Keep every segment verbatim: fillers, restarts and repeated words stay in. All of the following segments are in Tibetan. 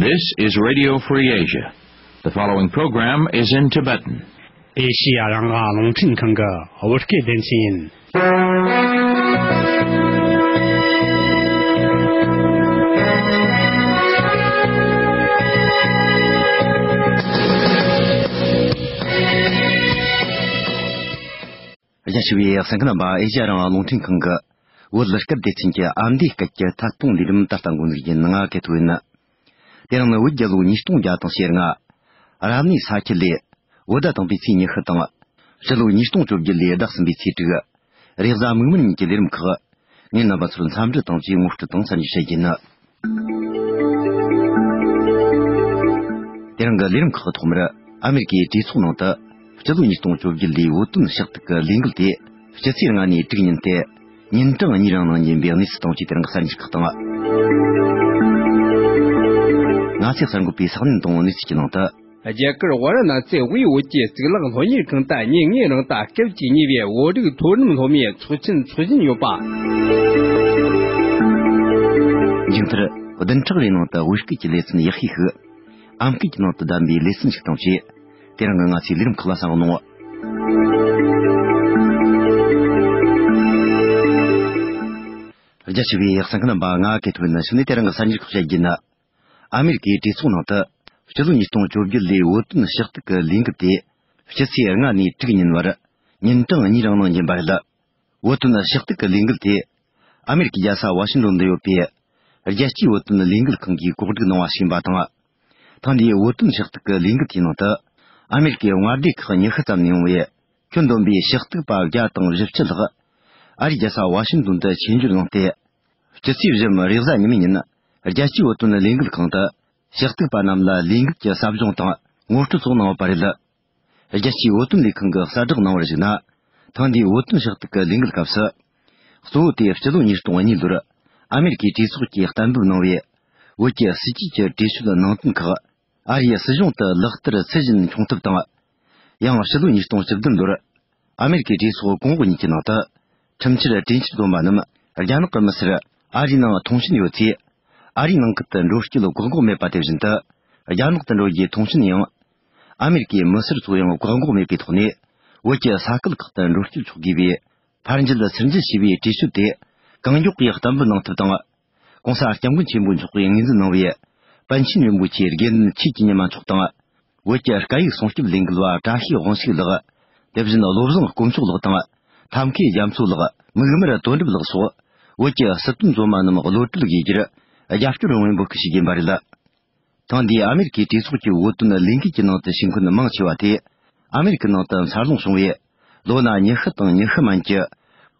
This is Radio Free Asia. The following program is in Tibetan. ཨེ་ཤི་ཡ་རང་དབང་རླུང་འཕྲིན་ཁང་གི་བོད་སྐད་སྡེ་ཚན་ཡིན། རྒྱ་ཆེ་བའི་གསན་མཁན་རྣམ་པ། ཨེ་ཤི་ཡ་རང་དབང་རླུང་འཕྲིན་ཁང་གི་བོད་སྐད་སྡེ་ཚན་གྱི་ཨ་མདོའི་སྐད་ཀྱི་ཐད་གཏོང་ལས་རིམ་ད་ལྟ་འགོ་འཛུགས་ཡིན། ང་གི་ཐོ་ཡིན། དེ་རིང་ནི་བོད་རྒྱལ་ལོ་ཉིས་སྟོང་བརྒྱ་དང་ཞེ་ལྔ། རབ་གནས་ས་ཁྱི་ལོའི་བོད་ཟླ་དང་པོའི་ཚེས་ཉི་ཤུ་དང་། སྤྱི་ལོ་ཉིས་སྟོང་བཅོ་བརྒྱད་ལོའི་ཟླ་གསུམ་པའི་ཚེས་དྲུག། རེས་གཟའ་མིག་དམར་ཉིན་གྱི་ལས་རིམ་ཁག་ངས་རྣམ་པ་ཚོར་འཚམས་འདྲི་དང་བཅས་ངོ་སྤྲོད་དང་གསར་འགྱུར་བཤད་རྒྱུ་ཡིན། དེ་རིང་གི་ལས་རིམ་ཁག་ཐོག་མར། ཨ་མེ་རི་ཀའི་གྲོས་ཚོགས་ནང་དུ་སྤྱི་ལོ་ཉིས་སྟོང་བཅོ་བརྒྱད་ལོའི་བོད་དོན་ཕྱག་ཐུག་གི་ལས་འགུལ་དེ་སྤྱི་ཚེས་ལྔ་ནས་དྲུག་ཉིན་ཏེ། ཉིན་གྲངས་གཉིས་རིང་གནང་བཞིན་པའི་གནས་ཚུལ་དང་བཅས་དེ་རིང་གི་གསར་འགྱུར་ཁག་དང་། ང་ཚོས་གསར་འགོད་པའི་ས་གནས་དང་གནས་ཚུལ་གྱི་ནང་དུ། རྒྱ་གར་ཝཱ་ར་ཎ་སི་དབུས་བོད་ཀྱི་གཙུག་ལག་སློབ་གཉེར་ཁང་དུ་ཉིན་ལྔའི་རིང་དུ་སྐབས་བཅུ་གཉིས་པའི་བོད་རིགས་མཐོ་རིམ་སློབ་མའི་ཚོགས་ཆེན་འཚོགས་བཞིན་ཡོད་པ། མཇུག་མཐར། བདུན་ཕྲག་རེའི་ནང་དུ་བོད་སྐད་ཀྱི་ལེ་ཚན་ཡག་ཤོས་ཤིག་ཨམ་སྐད་ཀྱི་ནང་དུ་བདམས་པའི་ལེ་ཚན་ཞིག་དང་བཅས། དེ་རིང་གི་ང་ཚོའི་ལས་རིམ་ཁག་ལ་གསན་རོགས་གནང་། རྒྱ་ཆེ་བའི་གསན་མཁན་རྣམ་པ། ང་གི་ཐོ་ཡིན། གཞུག་ནས་དེ་རིང་གི་གསར་འགྱུར་ཁག་བཤད་རྒྱུ་ཡིན། ཨ་མེ་རི་ཀའི་གྲོས་ཚོགས་ནང་དུ་སྤྱི་ལོ་ཉིས་སྟོང་བཅོ་བརྒྱད་ལོའི་བོད་དོན་ཕྱག་ཐུག་གི་ལས་འགུལ་དེ་སྤྱི་ཚེས་ལྔ་ནས་དྲུག་ཉིན་བར་ཉིན་གྲངས་གཉིས་རིང་གནང་རྒྱུ་ཡིན་པ་རེད། བོད་དོན་ཕྱག་ཐུག་གི་ལས་འགུལ་དེ་ཨ་མེ་རི་ཀའི་རྒྱལ་ས་ཝ་ཤིང་ཏོན་དུ་ཡོད་པའི་རྒྱལ་སྤྱིའི་བོད་དོན་ལས་འགུལ་ཁང་གིས་གོ་སྒྲིག་གནང་བ་ཞིག་ཡིན་པ་དང་། ཐེངས་འདིའི་བོད་དོན་ཕྱག་ཐུག་གི་ལས་འགུལ་དེའི་ནང་དུ་ཨ་མེ་རི་ཀའི་མངའ་སྡེ་ཁག་ཉི་ཤུ་ཙམ་ནས་ཡོང་བའི་ཁྱོན་བསྡོམས་པའི་ཕྱག་ཐུག་པ་བརྒྱ་དང་བཞི་བཅུ་ལྷག་ཨ་རིའི་རྒྱལ་ས་ཝ་ཤིང་ཏོན་དུ་ཆིབས་བསྒྱུར་གནང་སྟེ། སྤྱི་ཚེས་བཞི་རེས་གཟའ་ཉི་མའི་ཉིན་རྒྱལ་སྤྱིའི་བོད་དོན་ལས་འགུལ་ཁང་དུ་ཕྱག་ཐུག་པ་རྣམས་ལ་ལས་འགུལ་གྱི་ཟབ་སྦྱོང་དང་ངོ་སྤྲོད་སོགས་གནང་ཡོད་པ་རེད། རྒྱལ་སྤྱིའི་བོད་དོན་ལས་ཁང་གིས་གསལ་བསྒྲགས་གནང་བར་གཞིགས་ན། ཐེངས་འདིའི་བོད་དོན་ཕྱག་ཐུག་གི་ལས་འགུལ་སྐབས་སུ། གཙོ་བོ་དེ་སྤྱི་ལོ་ཉིས་སྟོང་གཉིས་ལོར་ཨ་མེ་རི་ཀའི་གྲོས་ཚོགས་ཀྱིས་གཏན་འབེབས་གནང་བའི་བོད་ཀྱི་སྲིད་ཇུས་ཀྱི་གྲོས་ཆོད་ནང་དོན་ཁག་ཨ་རིའི་སྲིད་གཞུང་དུ་ལག་བསྟར་ཚད་བཞིན་འཁྱོངས་ཐབས་དང་། ཡང་སྤྱི་ལོ་ཉིས་སྟོང་བཅུ་བདུན་ལོར་ཨ་མེ་རི་ཀའི་གྲོས་ཚོགས་གོང་འོག་གཉིས་ཀྱི་ནང་དུ་ཁྲིམས་འཆར་གྲོས་འཆར་བཏོན་པ་རྣམས་རྒྱ་ནག་གི་མི་སེར་ཨ་རིའི་ནང་མཐོང་མཆན་ཡོད་ཚེ། ཨ་རིའི་ནང་ཁུལ་དུ་འགྲོ་སྐྱོད་བཀག་འགོག་མེད་པ་དེ་བཞིན་དུ། རྒྱ་ནག་ཏུ་འགྲོ་རྒྱུའི་མཐོང་མཆན་ཡང་། ཨ་མེ་རི་ཀའི་མི་སེར་ཚོ་ཡང་བཀག་འགོག་མེད་པའི་ཐོག་ནས་བོད་ཀྱི་ས་ཁུལ་ཁག་ཏུ་འགྲོ་སྐྱོད་ཆོག་དགོས་པའི་ཕར་འགྱུར་ཚུར་འགྱུར་བྱས་པའི་གྲོས་ཆོད་དེ་གང་མགྱོགས་ཀྱིས་གཏན་འབེབས་གནང་ཐབས་དང་། ྋགོང་ས་ྋསྐྱབས་མགོན་ཆེན་པོ་མཆོག་གིས་ངོས་འཛིན་གནང་བའི་པཎ་ཆེན་རིན་པོ་ཆེའི་དགེ་འདུན་ཆོས་ཀྱི་ཉི་མ་མཆོག་དང་། བོད་ཀྱི་སྐད་ཡིག་སྲུང་སྐྱོབ་ལས་འགུལ་བ་བཀྲ་ཤིས་དབང་ཕྱུག་ལགས། དེ་བཞིན་བློ་བཟང་དཀོན་མཆོག་ལགས་དང་། ཐབས་མཁས་རྒྱ་མཚོ་ལགས། མིག་དམར་དོན་གྲུབ་ལགས་སོགས་བོད་ཀྱི་སྲིད་དོན་མཛོད་མ་རྣམས་གློད་གྲོལ་དགོས་རྒྱུར་རྒྱབ་སྐྱོར་ཡོང་བའི་འབོད་སྐུལ་ཞུས་ཡིན་པ་རེད། ཐེངས་འདིའི་ཨ་མེ་རི་ཀའི་གྲོས་ཚོགས་ཀྱི་བོད་དོན་ལས་འགུལ་གྱི་ནང་དུ་ཞུགས་མཁན་མང་ཆེ་བ་དེ། ཨ་མེ་རི་ཀའི་ནང་དུ་འཚར་ལོངས་བྱུང་བའི་ལོ་ན་ཉི་ཤུ་དང་ཉི་ཤུ་མན་གྱི་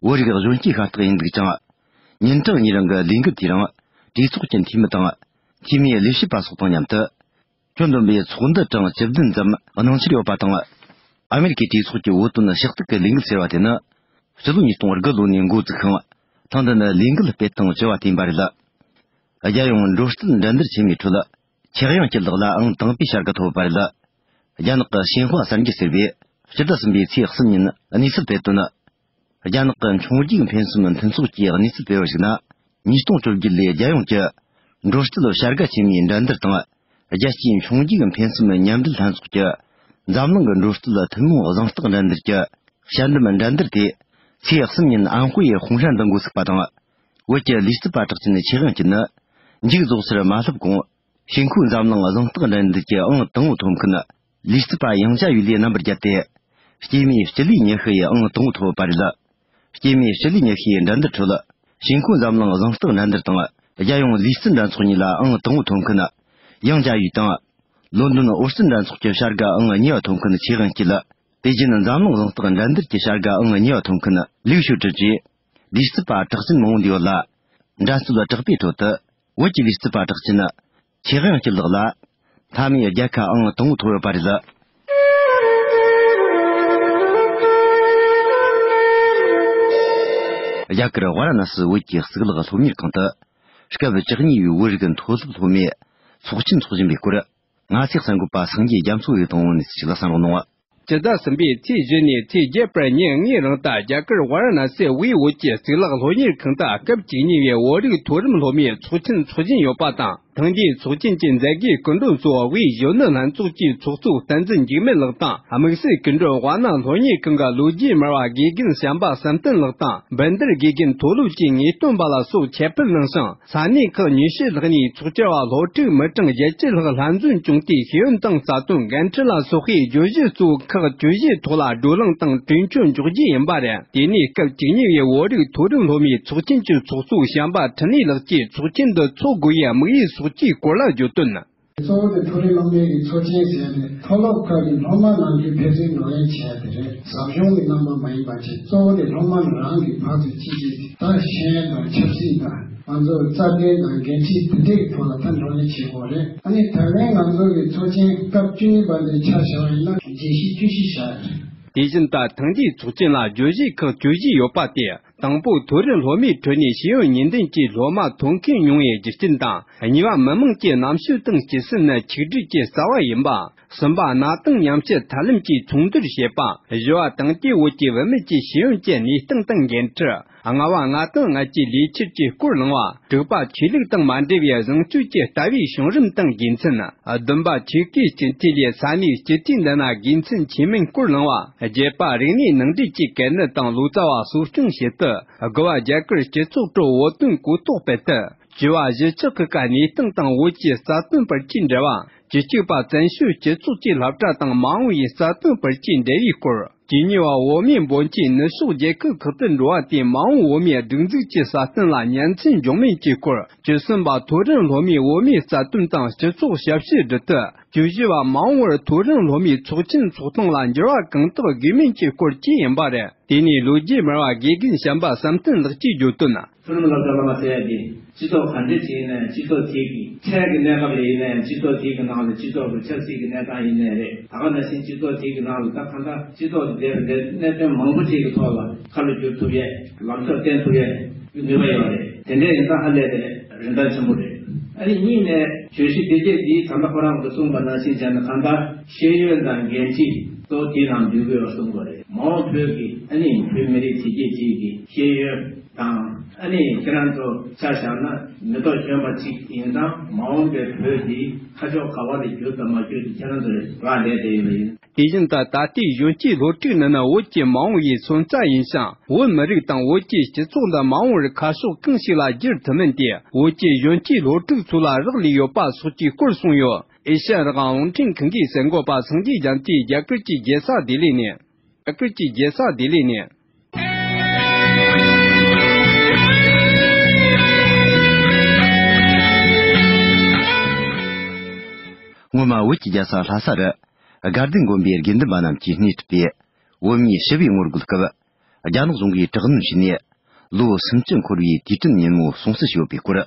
བོད་རིགས་གཞོན་སྐྱེས་ཤ་སྟག་ཡིན་འདུག་ཅིང་། ཉིན་གྲངས་གཉིས་རིང་གི་ལས་འགུལ་དེའི་རིང་། གྲོས་ཚོགས་ཀྱི་འཐུས་མི་དང་། འཐུས་མིའི་ལས་བྱེད་པ་སོགས་དང་མཉམ་དུ། ཁྱོན་བསྡོམས་པའི་ཚོགས་འདུ་གྲངས་བཅུ་བདུན་ཙམ་གནང་འཆར་ཡོད་པ་དང་། ཨ་མེ་རི་ཀའི་གྲོས་ཚོགས་ཀྱི་བོད་དོན་ཕྱག་ཐུག་གི་ལས་འགུལ་ཟེར་བ་དེ་ནི། སྤྱི་ལོ་ཉིས་སྟོང་དགུ་ལོ་ནས་འགོ་བཙུགས་ཤིང་། ཐེངས་འདི་ནི་ལས་འགུལ་སྤེལ་སྟངས་བཅུ་བ་དེ་ཡིན་པ་རེད། རྒྱལ་ཡོངས་འགྲོ་རྩིས་འགྲན་བསྡུར་ཆེན་མོའི་ཁྲོད། ཆེ་དབྱངས་སྐྱིད་ལགས་ལ་ཨང་དང་པོའི་བྱ་དགའ་ཐོབ་པ་རེད། རྒྱ་ནག་གི་ཤིན་ཧྭ་གསར་འགྱུར་ཟེར་བས་སྤྱི་ཟླ་གསུམ་པའི་ཚེས་གསུམ་ཉིན་གནས་ཚུལ་སྤེལ་དོན། རྒྱ་ནག་གི་འཕྱོངས་རྒྱས་འཕེན་གསུམ་མཐུན་ཚོགས་ཀྱིས་གནས་ཚུལ་སྤེལ་བར་གཞིགས་ན། ཉིས་སྟོང་བཅོ་བརྒྱད་ལོའི་རྒྱལ་ཡོངས་ཀྱི་འགྲོ་རྩིས་བྱ་དགའ་ཆེན་མོའི་འགྲན་བསྡུར་དང་། རྒྱལ་སྤྱིའི་འཕྱོངས་རྒྱས་འཕེན་གསུམ་མཉམ་འབྲེལ་ལྷན་ཚོགས་ཀྱི་འཛམ་གླིང་གི་འགྲོ་རྩིས་ཐུན་མོང་གཟེངས་རྟགས་འགྲན་བསྡུར་གྱི་དཔྱད་འདེམས་འགྲན་བསྡུར་དེ་ཚེས་གསུམ་ཉིན་ཨན་ཧུའེ་ཧུང་ཧྲན་དུ་འགོ་ཚུགས་པ་དང་། བོད་ཀྱི་ལུས་རྩལ་པ་གྲགས་ཅན་ཆེ་དབྱངས་སྐྱིད་ནི་མཇུག་རྫོགས་ཚར་མ་ལྷག་གོང་ཤིན་ཁུའུ་འཛམ་གླིང་གཟེངས་རྟགས་འགྲན་བསྡུར་གྱི་ཨང་དང་པོ་ཐོབ་མཁན་ལུས་རྩལ་པ་ཡང་ཅཱ་ཡུས་ལི་རྣམ་པར་རྒྱལ་ཏེ། སྐྱེས་མའི་སྤྱི་ལེ་ཉི་ཤུ་ཡི་ཨང་དང་པོ་ཐོབ་པ་རེད། སྐྱེས་མའི་སྤྱི་ལེ་ཉི་ཤུ་ཡི་འགྲན་བསྡུར་ཁྲོད། ཤིན་ཁུའུ་འཛམ་གླིང་གཟེངས་རྟགས་འགྲན་བསྡུར་དང་རྒྱལ་ཡོངས་ལུས་རྩལ་འགྲན་ཚོགས་གཉིས་ལ་ཨང་དང་པོ་ཐོབ་མཁན་ཡང་ཅཱ་ཡུས་དང་། ལོན་ཌོན་ཨོ་རྩལ་འགྲན་ཚོགས་ཀྱི་བྱ་དགའ་ཨང་གཉིས་པ་ཐོབ་མཁན་ཆེ་དབྱངས་སྐྱིད། པེ་ཅིན་འཛམ་གླིང་གཟེངས་རྟགས་འགྲན་བསྡུར་གྱི་བྱ་དགའ་ཨང་གཉིས་པ་ཐོབ་མཁན་ལིའུ་ཞུ་ཀྲི་བཅས། ལུས་རྩལ་པ་གྲགས་ཅན་མང་པོ་འདུས་ཡོད་ལ། འགྲན་རྩོད་དྲག་པོའི་ཁྲོད་དུ། བོད་ཀྱི་ལུས་རྩལ་པ་གྲགས་ཅན། ཆེ་དབྱངས་སྐྱིད་ལགས་ལ། མཐའ་མའི་རྒྱལ་ཁ་ཨང་དང་པོ་ཐོབ་ཡོད་པ་རེད། རྒྱ་གར་ཝཱ་ར་ཎ་སི་བོད་ཀྱི་གཙུག་ལག་སློབ་གཉེར་ཁང་དུ། སྐབས་བཅུ་གཉིས་པའི་བོད་རིགས་མཐོ་སློབ་སློབ་མའི་ཚོགས་ཆེན་འཚོགས་བཞིན་པའི་སྐོར། ང་ཚོའི་གསར་འགོད་པ་སངས་རྒྱས་རྒྱ་མཚོ་ཡི་དང་བོད་ནས་ཞིག་ལ་གསན་རོགས་གནང་། སྤྱི་ཟླ་གསུམ་པའི་ཚེས་བཞི་ནས་ཚེས་བརྒྱད་བར་ཉིན་ལྔའི་རིང་དུ་རྒྱ་གར་ཝཱ་ར་ཎ་སི་དབུས་བོད་ཀྱི་གཙུག་ལག་སློབ་གཉེར་ཁང་དུ་སྐབས་བཅུ་གཉིས་པའི་བོད་རིགས་མཐོ་རིམ་སློབ་མའི་ཚོགས་ཆེན་འཚོགས་བཞིན་ཡོད་པ་དང་ ཐེངས་འདིའི་ཚོགས་ཆེན་གྱི་མཛད་སྒོའི་སྐུ་མགྲོན་གཙོ་བོ་དབུས་གཞོན་ནུ་ལྷན་ཚོགས་ཀྱི་ཚོགས་གཙོ་བསྟན་འཛིན་འཇིགས་མེད་ལགས་དང་། དམིགས་བསལ་སྐུ་མགྲོན་དབའ་ནང་སློབ་གཉེར་ཁང་གི་ལོ་རྒྱུས་སྨྲ་བ་དགེ་རྒན་བྱམས་པ་བསམ་གཏན་ལགས་དང་། འབུལ་མདེལ་དགེ་རྒན་མཐོ་སློབ་ཀྱི་ངེས་སྟོན་པ་ལ་སོགས་ཁྱབ་སྤེལ་གནང་ཞིང་། ས་གནས་ཁག་ཉི་ཤུ་ལྷག་ནས་ཚོགས་བཅར་བ་སློབ་ཕྲུག་མི་གྲངས་བརྒྱད་ཅུ་ལྷག་ལྷན་འཛོམས་བྱུང་སྟེ། ཤེས་ཡོན་དང་རྩ་དོན། འགན་འཁྲི་ལ་སོགས་པའི་བརྗོད་གཞི་གཙོ་བོ་ཁག་བཅུ་བཞིའི་ཐོག་ལ་བགྲོ་གླེང་དང་གྲོས་ཆོད་འཇོག་རྒྱུ་ཡིན་པ་རེད། དེ་ནས་སྐབས་བཅུ་གཉིས་པའི་བོད་རིགས་མཐོ་རིམ་སློབ་མའི་ཚོགས་ཆེན་གྱི་ཚོགས་གཙོ་བྱམས་པ་འཕྲིན་ལས་ལགས་ཀྱིས་ཚོགས་ཆེན་འདི་འཚོགས་དགོས་ཡའི་དམིགས་ཡུལ་སོགས་ཀྱི་སྐོར་ལ་བརྗོད་དོན། གཙོ་བོ་དེ་མཐོ་རིམ་སློབ་གཉེར་གྱི་ཚོགས་ཆེན་ཟེར་ཏེ། མཐོ་སློབ་ཁག་གི་སློབ་མ་ནང་ཁུལ་ཕན་ཚུན་བགྲོ་གླེང་བྱས་ཏེ་རེད། ཟབ་སྦྱོང་གི་རྣམ་པ་མ་ཡིན་པ་བྱས། གཙོ་བོ་དེ་སློབ་མ་རང་གི་ཕར་ཚུར་གཅིག་གིས་ད་ཤེས་ཡོན་དང་ཆབ་སྲིད་དང་། ང་ཚོ་རྩ་དོན་དང་འགན་འཁྲི་དེ་འདྲའི་ཐོག་ལ་ད་བགྲོ་གླེང་བྱེད་དགོས་རེད། ཨ་ནི་ད་ལན་ང་ཚོ་གི་ཚོགས་ཆེན་སྐབས་བཅུ་གཉིས་པ་འདི་ཆ་བཞག་པ་ཡིན་ན་བརྗོད་གཞི་བཅུ་བཞི་བཞག་རེད། དེ་བཞིན་ད་ཐེངས་འདིའི་ཚོགས་ཆེན་ལ་བརྗོད་གཞི་ཁག་བཅུ་བཞི་ཡོད་པ་དེ། དང་པོ། མཐོ་རིམ་སློབ་མའི་ཁྲོད་ནས་ཤེས་ཡོན་གཉིས་ལྡན་གྱི་སློབ་མ་ཐོན་མཁན་ཉུང་བའི་རྒྱུ་རྐྱེན་དང་། གཉིས་པ། མི་དམངས་ཀྱི་རྣམ་དཔྱོད་དང་སྤྱི་སེམས་ནི་ཆིག་སྒྲིལ་གྱི་རྩ་བ་ཡིན་པ། གསུམ་པ། གནའ་དེང་མཉམ་སྤྱོད་ཐབས་ལམ་གྱིས་ཚོང་སྡུད་བྱེད་པ། བཞི་བ། དེང་དུས་བོད་ཀྱི་བུད་མེད་ཀྱི་ཤེས་ཡོན་གྱི་གནས་སྟངས་དང་འགན་འཁྲི། ལྔ་བ། སྔ་དང་སྔ་ཕྱིའི་ལས་འཆར་གྱི་སྐོར་གླེང་བ། དྲུག་པ། ཆོས་ལུགས་དང་མ་འབྲེལ་བའི་བཟང་སྤྱོད་ཀྱི་ལྟ་བའི་བྱུང་རིམ་དང་དགེ་མཚན། བདུན་པ། ཆོས་སྐུའི་སྤྱི་འཐུས་ལས་ས་གནས་སྤྱི་འཐུས་འདི་ན་དགེ་མཚན་ཆེ་མིན་སྐོར་གླེང་བ། བརྒྱད་པ། རིག་གནས་ནང་འདྲེན་གྱི་གལ་གནད་དང་ལོ་ཙཱ་བ་གསོ་སྐྱོང་བྱེད་ཐབས། དགུ་བ། རྒྱ་གར་སྤྱི་ཚོགས་ཁྲོད་བོད་དོན་གོ་རྟོགས་སྤེལ་ཐབས། བཅུ་བ། གཞིས་ཆགས་ཁག་གི་གནས་སྟངས་དང་བོད་ཀྱི་རྩ་དོན་བར་གྱི་འབྲེལ་བ། བཅུ་གཅིག་པ། བཙན་བྱོལ་སྤྱི་ཚོགས་ཀྱི་སློབ་གྲྭ་དང་མ་འོངས་པའི་རྩ་དོན་བར་གྱི་འབྲེལ་བའི་སྐོར། བཅུ་གཉིས་པ། བོད་མིའི་འབོད་ཆེན་ནུབ་ཕྱོགས་རྒྱལ་ཁབ་ཁག་ཏུ་འགྲོ་བ་དེས་མ་འོངས་བོད་མིའི་སྒྲིག་འཛུགས་ཀྱི་སྲ་བརྟན་ལ་ཉེན་ཚན་འབྱུང་མིན་གྱི་སྐོར། བཅུ་གསུམ་པ། མཐོ་རིམ་སློབ་མའི་བོད་མིའི་རྩ་དོན་དང་སྤྱི་ཚོགས་ཞབས་ཞུའི་སྒྲུབ་ཐབས། བཅུ་བཞི་བ། མ་འོངས་པར་མཐོ་རིམ་སློབ་མའི་ཚོགས་ཆེན་ཚོགས་སྟངས་ལ་འགྱུར་བ་གང་དག་དགོས་མིན་གྱི་སྐོར་བཅས་ཡིན་པ་རེད། དེ་ནས་ལོ་རྒྱུས་སྨྲ་བ་དགེ་རྒན་བྱམས་པ་བསམ་གཏན་ལགས་ཀྱིས་བརྗོད་དོན། མཐོ་རིམ་སློབ་གྲྭ་སློབ་མ་ཟེར་ཡ་དེ་སྤྱི་ཚོགས་ག་འདྲ་ཞིག་ཡིན་ན་ཡང་། སྤྱི་ཚོགས་དེ་གི་འཕྲལ་གྱི་གནས་སྐབས་ལ་ཡིན་ན་ཡང་། སྤྱི་ཚོགས་དེ་གི་ནང་ལ་སྤྱི་ཚོགས་ཀྱི་ཆབ་སྲིད་ཀྱི་གནས་སྟངས་ཡིན་ནའི་རེད། ད་ག་ནང་བཞིན་སྤྱི་ཚོགས་དེ་གི་ནང་ལ་ད་གང་ལྟར་སྤྱི་ཚོགས་དེ་བསྡད་པའི་གནད་དོན་མང་པོ་ཅིག་གི་ཐོག་ལ་ཁ་ལོ་བསྒྱུར་ཐུབ་ཡས། ལམ་ཕྱོགས་བསྟན་ཐུབ་ཡས་ནུས་པ་ཡོད་རེད། དེ་འདྲ་ཡིན་ཙང་ཧ་ལས་པའི་རིན་ཐང་ཆེན་པོ་རེད། ཨ་ནི་གཉིས་ནས་བརྗོད་གཞི་དེ་གས་འདིའི་ད་ལྟ་ཁོ་རང་གིས་གསུངས་པ་ནང་བཞིན་བྱས་ན། གང་ལྟར་ཤེས་ཡོན་དང་འགན་འཁྲི་གཙོ་བོ་དེའི་ནང་འདུས་དགོས་པ་གསུངས་པ་རེད། མ་འོངས་བོད་ཀྱི་ཨ་ནི་བོད་མི་རིགས་དེ་གས་ཅིག་གི་ཤེས་ཡོན་དང་། ཨ་ནི་ཁྱེད་རང་ཚོ་ཆ་བཞག་ན་མི་ཐོག་གཞོན་པ་ཅིག་ཡིན་ཙང་། མ་འོངས་པའི་བོད་འདི་ཁ་ཕྱོགས་ག་བ་ལ་བསྒྱུར་དང་མ་བསྒྱུར་དེ་ཁྱེད་རང་ཚོ་ལ་རག་ལས་བསྡད་ཡོད་པ་ཡིན། དེ་བཞིན་དུ་ད་ལྟའི་གཞོན་སྐྱེས་སློབ་ཕྲུག་ནི་ནི་བོད་ཀྱི་མ་འོངས་པའི་སོན་རྩ་ཡིན་ཞིང་། བོད་མི་རིགས་དང་བོད་ཀྱི་སྤྱི་ཚོགས་འདི་མ་འོངས་པར་ཁ་ཕྱོགས་གང་ཞིག་ལ་བསྒྱུར་ཐུབ་མིན་དེ་བོད་ཀྱི་གཞོན་སྐྱེས་སློབ་ཕྲུག་ཚོ་ལ་རག་ལས་ཡོད་པ་སོགས་ཀྱི་སྐོར་གསུངས་ཡོད། ཨེ་ཤ་ཡ་རང་དབང་རླུང་འཕྲིན་ཁང་གི་གསར་འགོད་པ་སངས་རྒྱས་རྒྱ་མཚོས་རྒྱ་གར་གྱི་རྒྱལ་ས་ལྡི་ལི་ནས། རྒྱ་གར་གྱི་རྒྱལ་ས་ལྡི་ལི་ནས། སྔོན་མ་བོད་ཀྱི་རྒྱལ་ས་ལྷ་ས་རུ་དགའ་ལྡན་དགོན་པའི་དགེ་འདུན་པ་རྣམས་ཀྱིས་སྣེ་ཁྲིད་དེ། བོད་མིའི་ཞི་བའི་ངོ་རྒོལ་སྐབས་རྒྱ་ནག་གཞུང་གིས་དྲག་གནོན་བྱས་ནས། ལོ་སུམ་ཅུ་འཁོར་བའི་དུས་དྲན་ཉིན་མོ་སྲུང་བརྩི་ཞུས་ཡོད་པའི་སྐོར།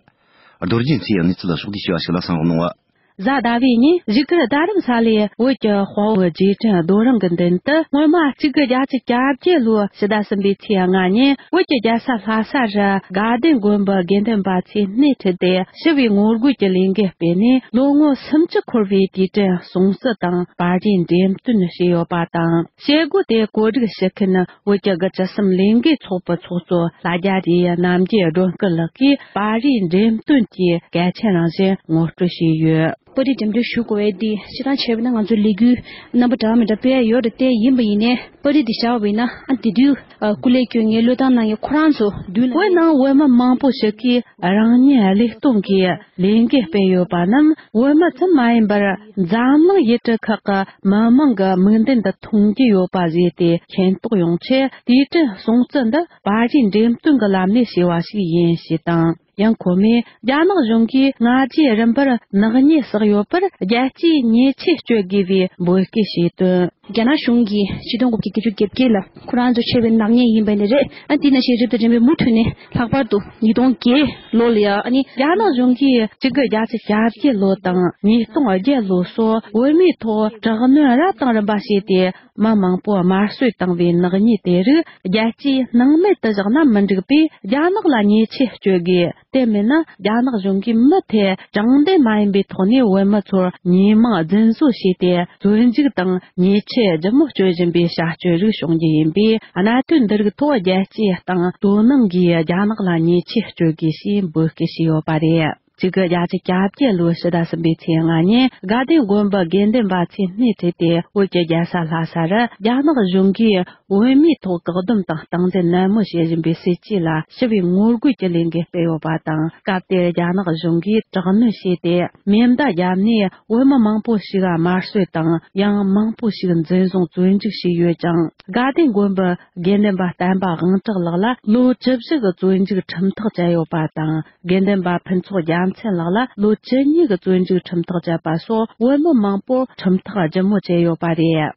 རྡོ་རྗེ་མཚོས་གནས་ཚུལ་ཕྱོགས་བསྡུས་བྱས་པ་ཞིག་ལ་གསན་རོགས་གནང་། གཟའ་ཟླ་བའི་ཉིན་བཞུགས་སྒར་རྡ་རམ་ས་ལའི་བོད་ཀྱི་དཔའ་བོ་རྗེས་དྲན་རྡོ་རིང་གི་མདུན་དུ། སྔོན་མ་གཅིག་དགུ་བརྒྱད་ཅུ་གྱ་བརྒྱད་ལོའི་ཕྱི་ཟླ་གསུམ་པའི་ཚེས་ལྔ་ཉིན་བོད་ཀྱི་རྒྱལ་ས་ལྷ་ས་རུ་དགའ་ལྡན་དགོན་པའི་དགེ་འདུན་པ་ཚོས་སྣེ་ཁྲིད་དེ་ཞི་བའི་ངོ་རྒོལ་གྱི་ལས་འགུལ་སྤེལ་ནས། ལོ་ངོ་སུམ་ཅུ་འཁོར་བའི་དུས་དྲན་སྲུང་བརྩི་དང་བར་ཆད་འགྲེམས་སྟོན་བྱས་ཡོད་པ་དང་། བྱེད་སྒོ་དེ་གོ་སྒྲིག་ཞུ་མཁན་བོད་ཀྱི་དགུ་བཅུ་གསུམ་ལས་འགུལ་ཚོགས་པའི་ཚོགས་གཙོ་ལྷ་རྒྱ་རིའི་རྣམ་རྒྱལ་སྒྲོལ་དཀར་ལགས་ཀྱིས་བར་ཆད་འགྲེམས་སྟོན་གྱི་གལ་ཆེན་རང་བཞིན་ངོ་སྤྲོད་བྱས་ཡོད། པར་རིས་འགྲེམས་སྟོན་ཞུ་དགོས་པའི་འདི་སྤྱིར་བཏང་བྱས་པ་ན། ང་ཚོ་ལས་འགུལ་རྣམ་པ་འདྲ་མི་འདྲ་སྤེལ་ཡ་ཡོད་རེད་དེ། ཡིན་པ་ཡིན་ནའི་པར་རིས་འདི་བཞག་པ་ཡིན་ན། ཨ། དེ་དུས་སྐུ་ལས་བསྐྱོན་མཁན་བློས་བཏང་གནང་མཁན་ཁོ་རང་ཚོ་མདུན་ལ། བོད་ནང་བོད་མི་མང་པོ་ཞིག་གིས་རང་ཉིད་བློས་གཏོང་གིས་ལས་འགུལ་སྤེལ་ཡོད་པ་རྣམས་བོད་མི་ཙམ་མ་ཡིན་པར། འཛམ་གླིང་ཡུལ་གྲུ་ཁག་གི་མི་མང་གི་མིག་མདུན་དུ་མཐོང་རྒྱུ་ཡོད་པ་བཟོས་ཏེ། མཁྱེན་རྟོགས་ཡོང་ཆེད་དུས་དྲན་སྲུང་བརྩི་འདི་བར་ཆད་འགྲེམས་སྟོན་གྱི་ལམ་ནས་བྱས་པ་ཞིག་ཡིན་ཞེས་དང་། ཡང་ཁོ་མོས་རྒྱ་ནག་གཞུང་གིས་སྔ་རྗེས་རིམ་པར་ནག་ཉེས་བསགས་ཡོད་པར་རྒྱལ་སྤྱིའི་ཉེས་ཆད་གཅོད་དགོས་པའི་འབོད་སྐུལ་བྱས་དོན། རྒྱ་ནག་གཞུང་གིས་ཆིག་སྟོང་དགུ་བརྒྱ་བརྒྱད་ཅུ་གྱ་བརྒྱད་ལ་ཁོ་རང་ཚོ་བྱས་པའི་ནག་ཉེས་ཡིན་པ་ནི་རེད། ཨ། དེ་ནང་བཞིན་རིམ་དང་རིམ་པས་མུ་མཐུད་ནས་ལྷག་པར་དུ་ཉིས་སྟོང་བརྒྱད་ལོ་ལ་ཡང་། ཨ་ནི་རྒྱ་ནག་གཞུང་གིས་གཅིག་དགུ་བརྒྱད་ཅུ་གྱ་བརྒྱད་ལོ་དང་ཉིས་སྟོང་བརྒྱད་ལོ་སོགས་བོད་མིའི་ཐོག་དྲག་གནོན་རབ་དང་རིམ་པ་བྱས་ཏེ། མི་མང་པོ་དམར་གསོད་བཏང་བའི་ནག་ཉེས་དེ་རིགས་རྒྱལ་སྤྱིས་སྣང་མེད་དུ་བཞག་ན་མི་འགྲིག་པས། རྒྱ་ནག་ལ་ཉེས་ཆད་གཅོད་དགོས། དེ་མིན་ན་རྒྱ་ནག་གཞུང་གིས་མུ་མཐུད་དྲང་བདེན་མ་ཡིན་པའི་ཐོག་ནས་བོད་མི་ཚོར་ཉེས་མིང་རྫུན་བཟོ་བྱས་ཏེ། བཙོན་འཇུག་དང་ཉེས་ཆད་ལྗིད་མོ་གཅོད་བཞིན་པའི་བྱ་སྤྱོད་རིགས་བྱུང་རྒྱུ་ཡིན་པས། གནད་དོན་འདི་རིགས་ཐོག་རྒྱལ་སྤྱིའི་སྟེང་དོ་སྣང་གིས་རྒྱ་ནག་ལ་ཉེས་ཆད་གཅོད་དགོས་ཞེས་འབོད་སྐུལ་བྱས་ཡོད་པ་རེད། གཅིག་དགུ་བརྒྱད་ཅུ་གྱ་བརྒྱད་ལོའི་ཕྱི་ཟླ་གསུམ་པའི་ཚེས་ལྔ་ཉིན་དགའ་ལྡན་དགོན་པའི་དགེ་འདུན་པ་ཚོས་སྣེ་ཁྲིད་དེ་བོད་ཀྱི་རྒྱལ་ས་ལྷ་ས་རུ་རྒྱ་ནག་གཞུང་གིས་བོད་མིའི་ཐོག་བཀག་སྡོམ་དང་སྟངས་འཛིན་ནན་མོ་བྱེད་བཞིན་པའི་སྲིད་ཇུས་ལ་ཞི་བའི་ངོ་རྒོལ་གྱི་ལས་འགུལ་སྤེལ་ཡོད་པ་དང་། སྐབས་དེར་རྒྱ་ནག་གཞུང་གིས་དྲག་གནོན་བྱས་ཏེ་མེ་མདའ་བརྒྱབ་ནས་བོད་མི་མང་པོ་ཞིག་དམར་གསོད་དང་ཡང་མང་པོ་ཞིག་འཛིན་བཟུང་བཙོན་འཇུག་བྱས་ཡོད་ཅིང་། དགའ་ལྡན་དགོན་པའི་དགེ་འདུན་པ་བསྟན་པ་དབང་གྲགས་ལགས་ལ་ལོ་བཅུ་བཞི་གི་བཙོན་འཇུག་ཁྲིམས་ཐག་བཅད་ཡོད་པ་དང་། དགེ་འདུན་པ་ཕུན་ཚོགས་རྒྱལ་མཚན་ལགས་ལ་ལོ་བཅུ་གཉིས་ཀྱི་བཙོན་འཇུག་ཁྲིམས་ཐག་བཅད་པ་སོགས་བོད་མི་མང་པོར་ཁྲིམས་ཐག་ལྗིད་མོ་བཅད་ཡོད་པ་རེད།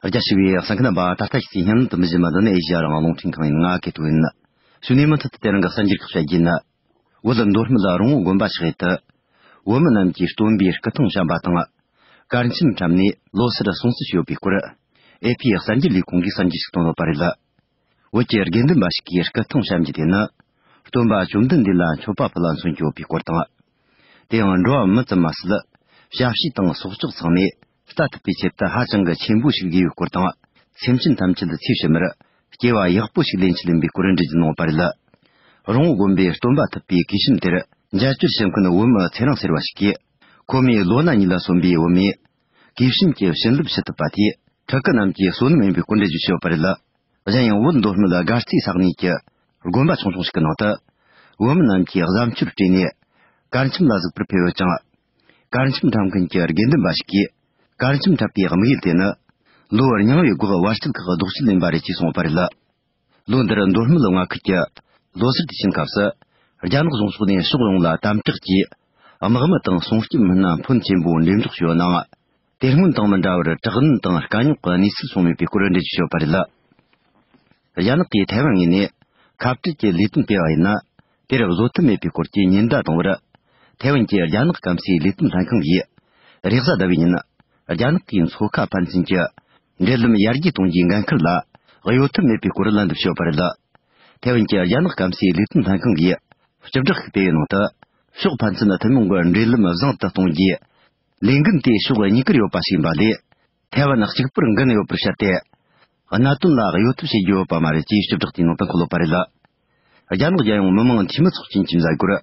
རྒྱ་ཆེ་བའི་གསན་མཁན་རྣམ་པ། ད་ལྟ་ཞིག་སྙན་དུ་མི་བཞིན་མ་འདི་ནི་ཨེ་ཤ་ཡ་རང་དབང་རླུང་འཕྲིན་ཁང་ཡིན། ང་སྐད་དུ་ཡིན། གཞུག་ནས་མུ་མཐུད་དུ་དེ་རིང་གི་གསར་འགྱུར་ཁག་བཤད་རྒྱུ་ཡིན། བོད་མདོ་སྨད་རོང་བོ་དགོན་པ་ཆགས་ཡུལ་དུ། བོད་མི་རྣམས་ཀྱིས་སྟོན་པའི་སྐུ་ཐང་བཤམས་པ་དང་། གར་འཆམ་འཁྲབ་ནས་ལོ་སར་སྲུང་བརྩི་ཞུས་ཡོད་པའི་སྐོར། ཨེ་ཕི་གསར་འགྱུར་ལས་ཁུངས་ཀྱིས་གསར་འགྱུར་ཞིག་བཏོན་ཡོད་པ་རེད། བོད་ཀྱི་དགེ་འདུན་པ་ཞིག་གིས་སྐུ་ཐང་བཤམས་རྒྱུ་དེ་ནི། སྟོན་པ་བཅོམ་ལྡན་འདས་ལ་མཆོད་པ་ཕུལ་བ་མཚོན་གྱི་ཡོད་པའི་སྐོར་དང་། དེ་ཡང་འགྲོ་བ་མི་ཙམ་མ་ཟད། བྱ་བྱེད་དང་སྲོག་ཆགས་ཚང་མས་ལྟ་ཐུབ་པའི་ཆེད་དུ་ཧ་ཅང་གི་ཆེན་པོ་ཞིག་དགོས་ཡོད་སྐོར་དང་། སེམས་ཅན་ཐམས་ཅད་ཚེ་ཕྱི་མར་སྐྱེ་བ་ཡག་པོ་ཞིག་ལེན་ཆེད་ཡིན་པའི་སྐོར་འགྲེལ་བརྗོད་གནང་བ་རེད། རོང་བོ་དགོན་པའི་སྟོན་པ་ཐུབ་པའི་གུས་ཤིན་དེར་མཇལ་བཅར་བྱེད་མཁན་བོད་མི་ཚེ་རིང་ཟེར་བ་ཞིག་གིས། ཁོ་མོས་ལོ་ན་གཉིས་ལ་སོན་པའི་བུ་མོས་གུས་ཤིན་གྱི་བྱིན་རླབས་ཞུ་ཐུབ་པ་དེས་ཕྲུ་གུ་རྣམས་ཀྱི་བསོད་ནམས་ཡིན་པའི་སྐོར་འགྲེལ་བརྗོད་བྱས་ཡོད་པ་རེད། གཞན་ཡང་བོད་མདོ་སྨད་དགའ་རྩེ་ས་གནས་ཀྱི་དགོན་པ་ཆུང་ཆུང་ཞིག་གི་ནང་དུ། བོད་མི་རྣམས་ཀྱིས་གཟབ་མཆོར་སྤྲས་ནས་གར་འཆམ་ལ་གཟིགས་པར་ཕེབས་ཡོད་ཅིང་། གར་འཆམ་འཁྲབ་མཁན་གྱི་དགེ་འདུན་པ་ཞིག་གིས། གར་འཆམ་འཁྲབ་པའི་དམིགས་ཡུལ་དེ་ནི། ལོ་རྙིང་བའི་སྒོ་བར་ཆད་ཁག་ལྡོག་ཆེད་ཡིན་པ་རེད་ཅེས་གསུངས་པ་རེད། ལོ་འདིར་མདོ་སྨད་མངའ་ཁུལ་གྱི་ལོ་སར་དུས་ཆེན་སྐབས་སུ། རྒྱ་ནག་གཞུང་ཕྱོགས་ནས་ཕྱོགས་ཡོངས་ལ་དམ་དྲག་གིས། དམག་མི་དང་སྲུང་སྐྱོབ་མི་སྣ་ཕོན་ཆེན་པོ་འགྲེམས་འཇོག་བྱས་ཡོད་ནའང་། དེ་སྔོན་དང་མི་འདྲ་བར་དྲག་གནོན་དང་དཀའ་རྙོག་གི་གནས་ཚུལ་བྱུང་མེད་པའི་སྐོར་འགྲེལ་བརྗོད་བྱས་ཡོད་པ་རེད། རྒྱ་ནག་གིས་ཐའེ་ཝན་ངོས་ནས་ཁ་བྲལ་གྱི་ལས་དོན་སྤེལ་བ་ཡིན་ན། དེར་བཟོད་ཐབས་མེད་པའི་སྐོར་གྱི་ཉེན་བརྡ་བཏང་བར། ཐའེ་ཝན་གྱིས་རྒྱ་ནག་སྐམ་སའི་ལས་དོན་ལྷན་ཁང་གིས། རེས་གཟའ་ཟླ་བའི་ཉིན། རྒྱ་ནག་གིས་མཚོ་ཁ་ཕན་ཚུན་གྱི་འབྲེལ་ལམ་ཡར་རྒྱས་གཏོང་རྒྱུའི་འགན་འཁུར་ལ་གཡོལ་ཐབས་མེད་པའི་སྐོར་ལན་འདེབས་བྱས་ཡོད་པ་རེད། ཐའེ་ཝན་གྱིས་རྒྱ་ནག་སྐམ་སའི་ལས་དོན་ལྷན་ཁང་གིས་སྤྱི་བསྒྲགས་ཤིག་སྤེལ་བའི་ནང་དུ། ཕྱོགས་ཕན་ཚུན་ཐུན་མོང་གི་འབྲེལ་ལམ་བཟང་དུ་གཏོང་རྒྱུའི་ལས་འགན་དེ་ཕྱོགས་གཉིས་ཀར་ཡོད་པ་ཞིག་ཡིན་པ་ལས། ཐའེ་ཝན་གཅིག་པུར་འགན་ཡོད་པར་བཤད་དེ། གནད་དོན་ལ་གཡོལ་ཐབས་བྱེད་རྒྱུ་ཡོད་པ་མ་རེད་ཅེས་སྤྱི་བསྒྲགས་དེའི་ནང་དུ་འཁོད་ཡོད་པ་རེད། རྒྱ་ནག་རྒྱལ་ཡོངས་མི་དམངས་འཐུས་མི་ཚོགས་ཆེན་གྱི་མཛད་སྒོར།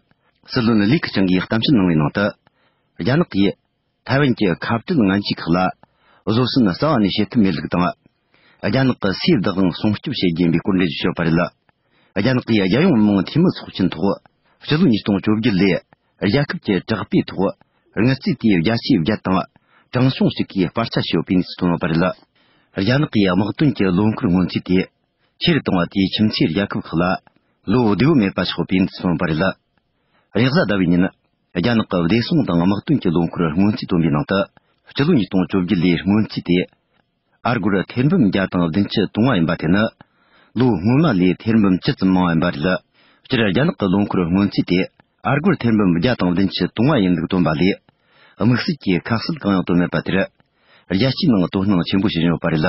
སྲིད་བློན་ལི་ཁེ་ཆང་གིས་གཏམ་བཤད་གནང་བའི་ནང་དུ། རྒྱ་ནག་གིས་ཐའེ་ཝན་གྱི་ཁ་བྲལ་ངན་ཇུས་ཁག་ལ་བཟོད་བསྲན་རྩ་བ་ནས་བྱེད་ཐབས་མེད་ལུགས་དང་། རྒྱ་ནག་གི་སའི་བདག་དབང་སྲུང་སྐྱོབ་བྱེད་རྒྱུ་ཡིན་པའི་སྐོར་འགྲེལ་བརྗོད་བྱས་ཡོད་པ་རེད། རྒྱ་ནག་གིས་རྒྱལ་ཡོངས་མི་དམངས་འཐུས་མི་ཚོགས་ཆེན་ཐོག་སྤྱི་ལོ་ཉིས་སྟོང་བཅོ་བརྒྱད་ལོའི་རྒྱལ་ཁབ་ཀྱི་དྲག་པོའི་ཐོག་དངུལ་རྩིས་དེ་བརྒྱ་ཆའི་བརྒྱ་དང་གྲངས་ཆུང་ཞིག་གིས་སྤར་ཆ་བྱས་ཡོད་པའི་གནས་ཚུལ་བཏོན་ཡོད་པ་རེད། རྒྱ་ནག་གིས་དམག་དོན་གྱི་ལོ་འཁོར་སྔོན་རྩིས་དེ་ཆེ་རུ་བཏང་བ་དེས་ཁྱིམ་མཚེས་རྒྱལ་ཁབ་ཁག་ལ་ལོ་བདེ་བོ་མེད་པ་ཆགས་ཡོད་པའི་གནས་ཚུལ་བཏོན་ཡོད་པ་རེད། རེས་གཟའ་ཟླ་བའི་ཉིན། རྒྱ་ནག་གི་བདེ་སྲུང་དང་དམག་དོན་གྱི་ལོ་འཁོར་སྔོན་རྩིས་བཏོན་པའི་ནང་དུ། སྤྱི་ལོ་ཉིས་སྟོང་བཅོ་བརྒྱད་ལོའི་སྔོན་རྩིས་དེ། ཨ་སྒོར་ཐེར་འབུམ་བརྒྱ་དང་བདུན་ཅུ་དོན་ལྔ་ཡིན་པ་དེ་ནི། ལོ་སྔོན་མ་ལས་ཐེར་འབུམ་བཅུ་ཙམ་མང་བ་ཡིན་པ་རེད། སྤྱིར་རྒྱ་ནག་གི་ལོ་འཁོར་སྔོན་རྩིས་དེ། ཨ་སྒོར་ཐེར་འབུམ་བརྒྱ་དང་བདུན་ཅུ་དོན་ལྔ་ཡིན་ལུགས་བཏོན་པ་ལས། དམིགས་བསལ་གྱི་ཁ་གསལ་གང་ཡང་བཏོན་མེད་པ་དེར། རྒྱལ་སྤྱིའི་ནང་དོ་སྣང་ཆེན་པོ་བྱེད་བཞིན་ཡོད་པ་རེད།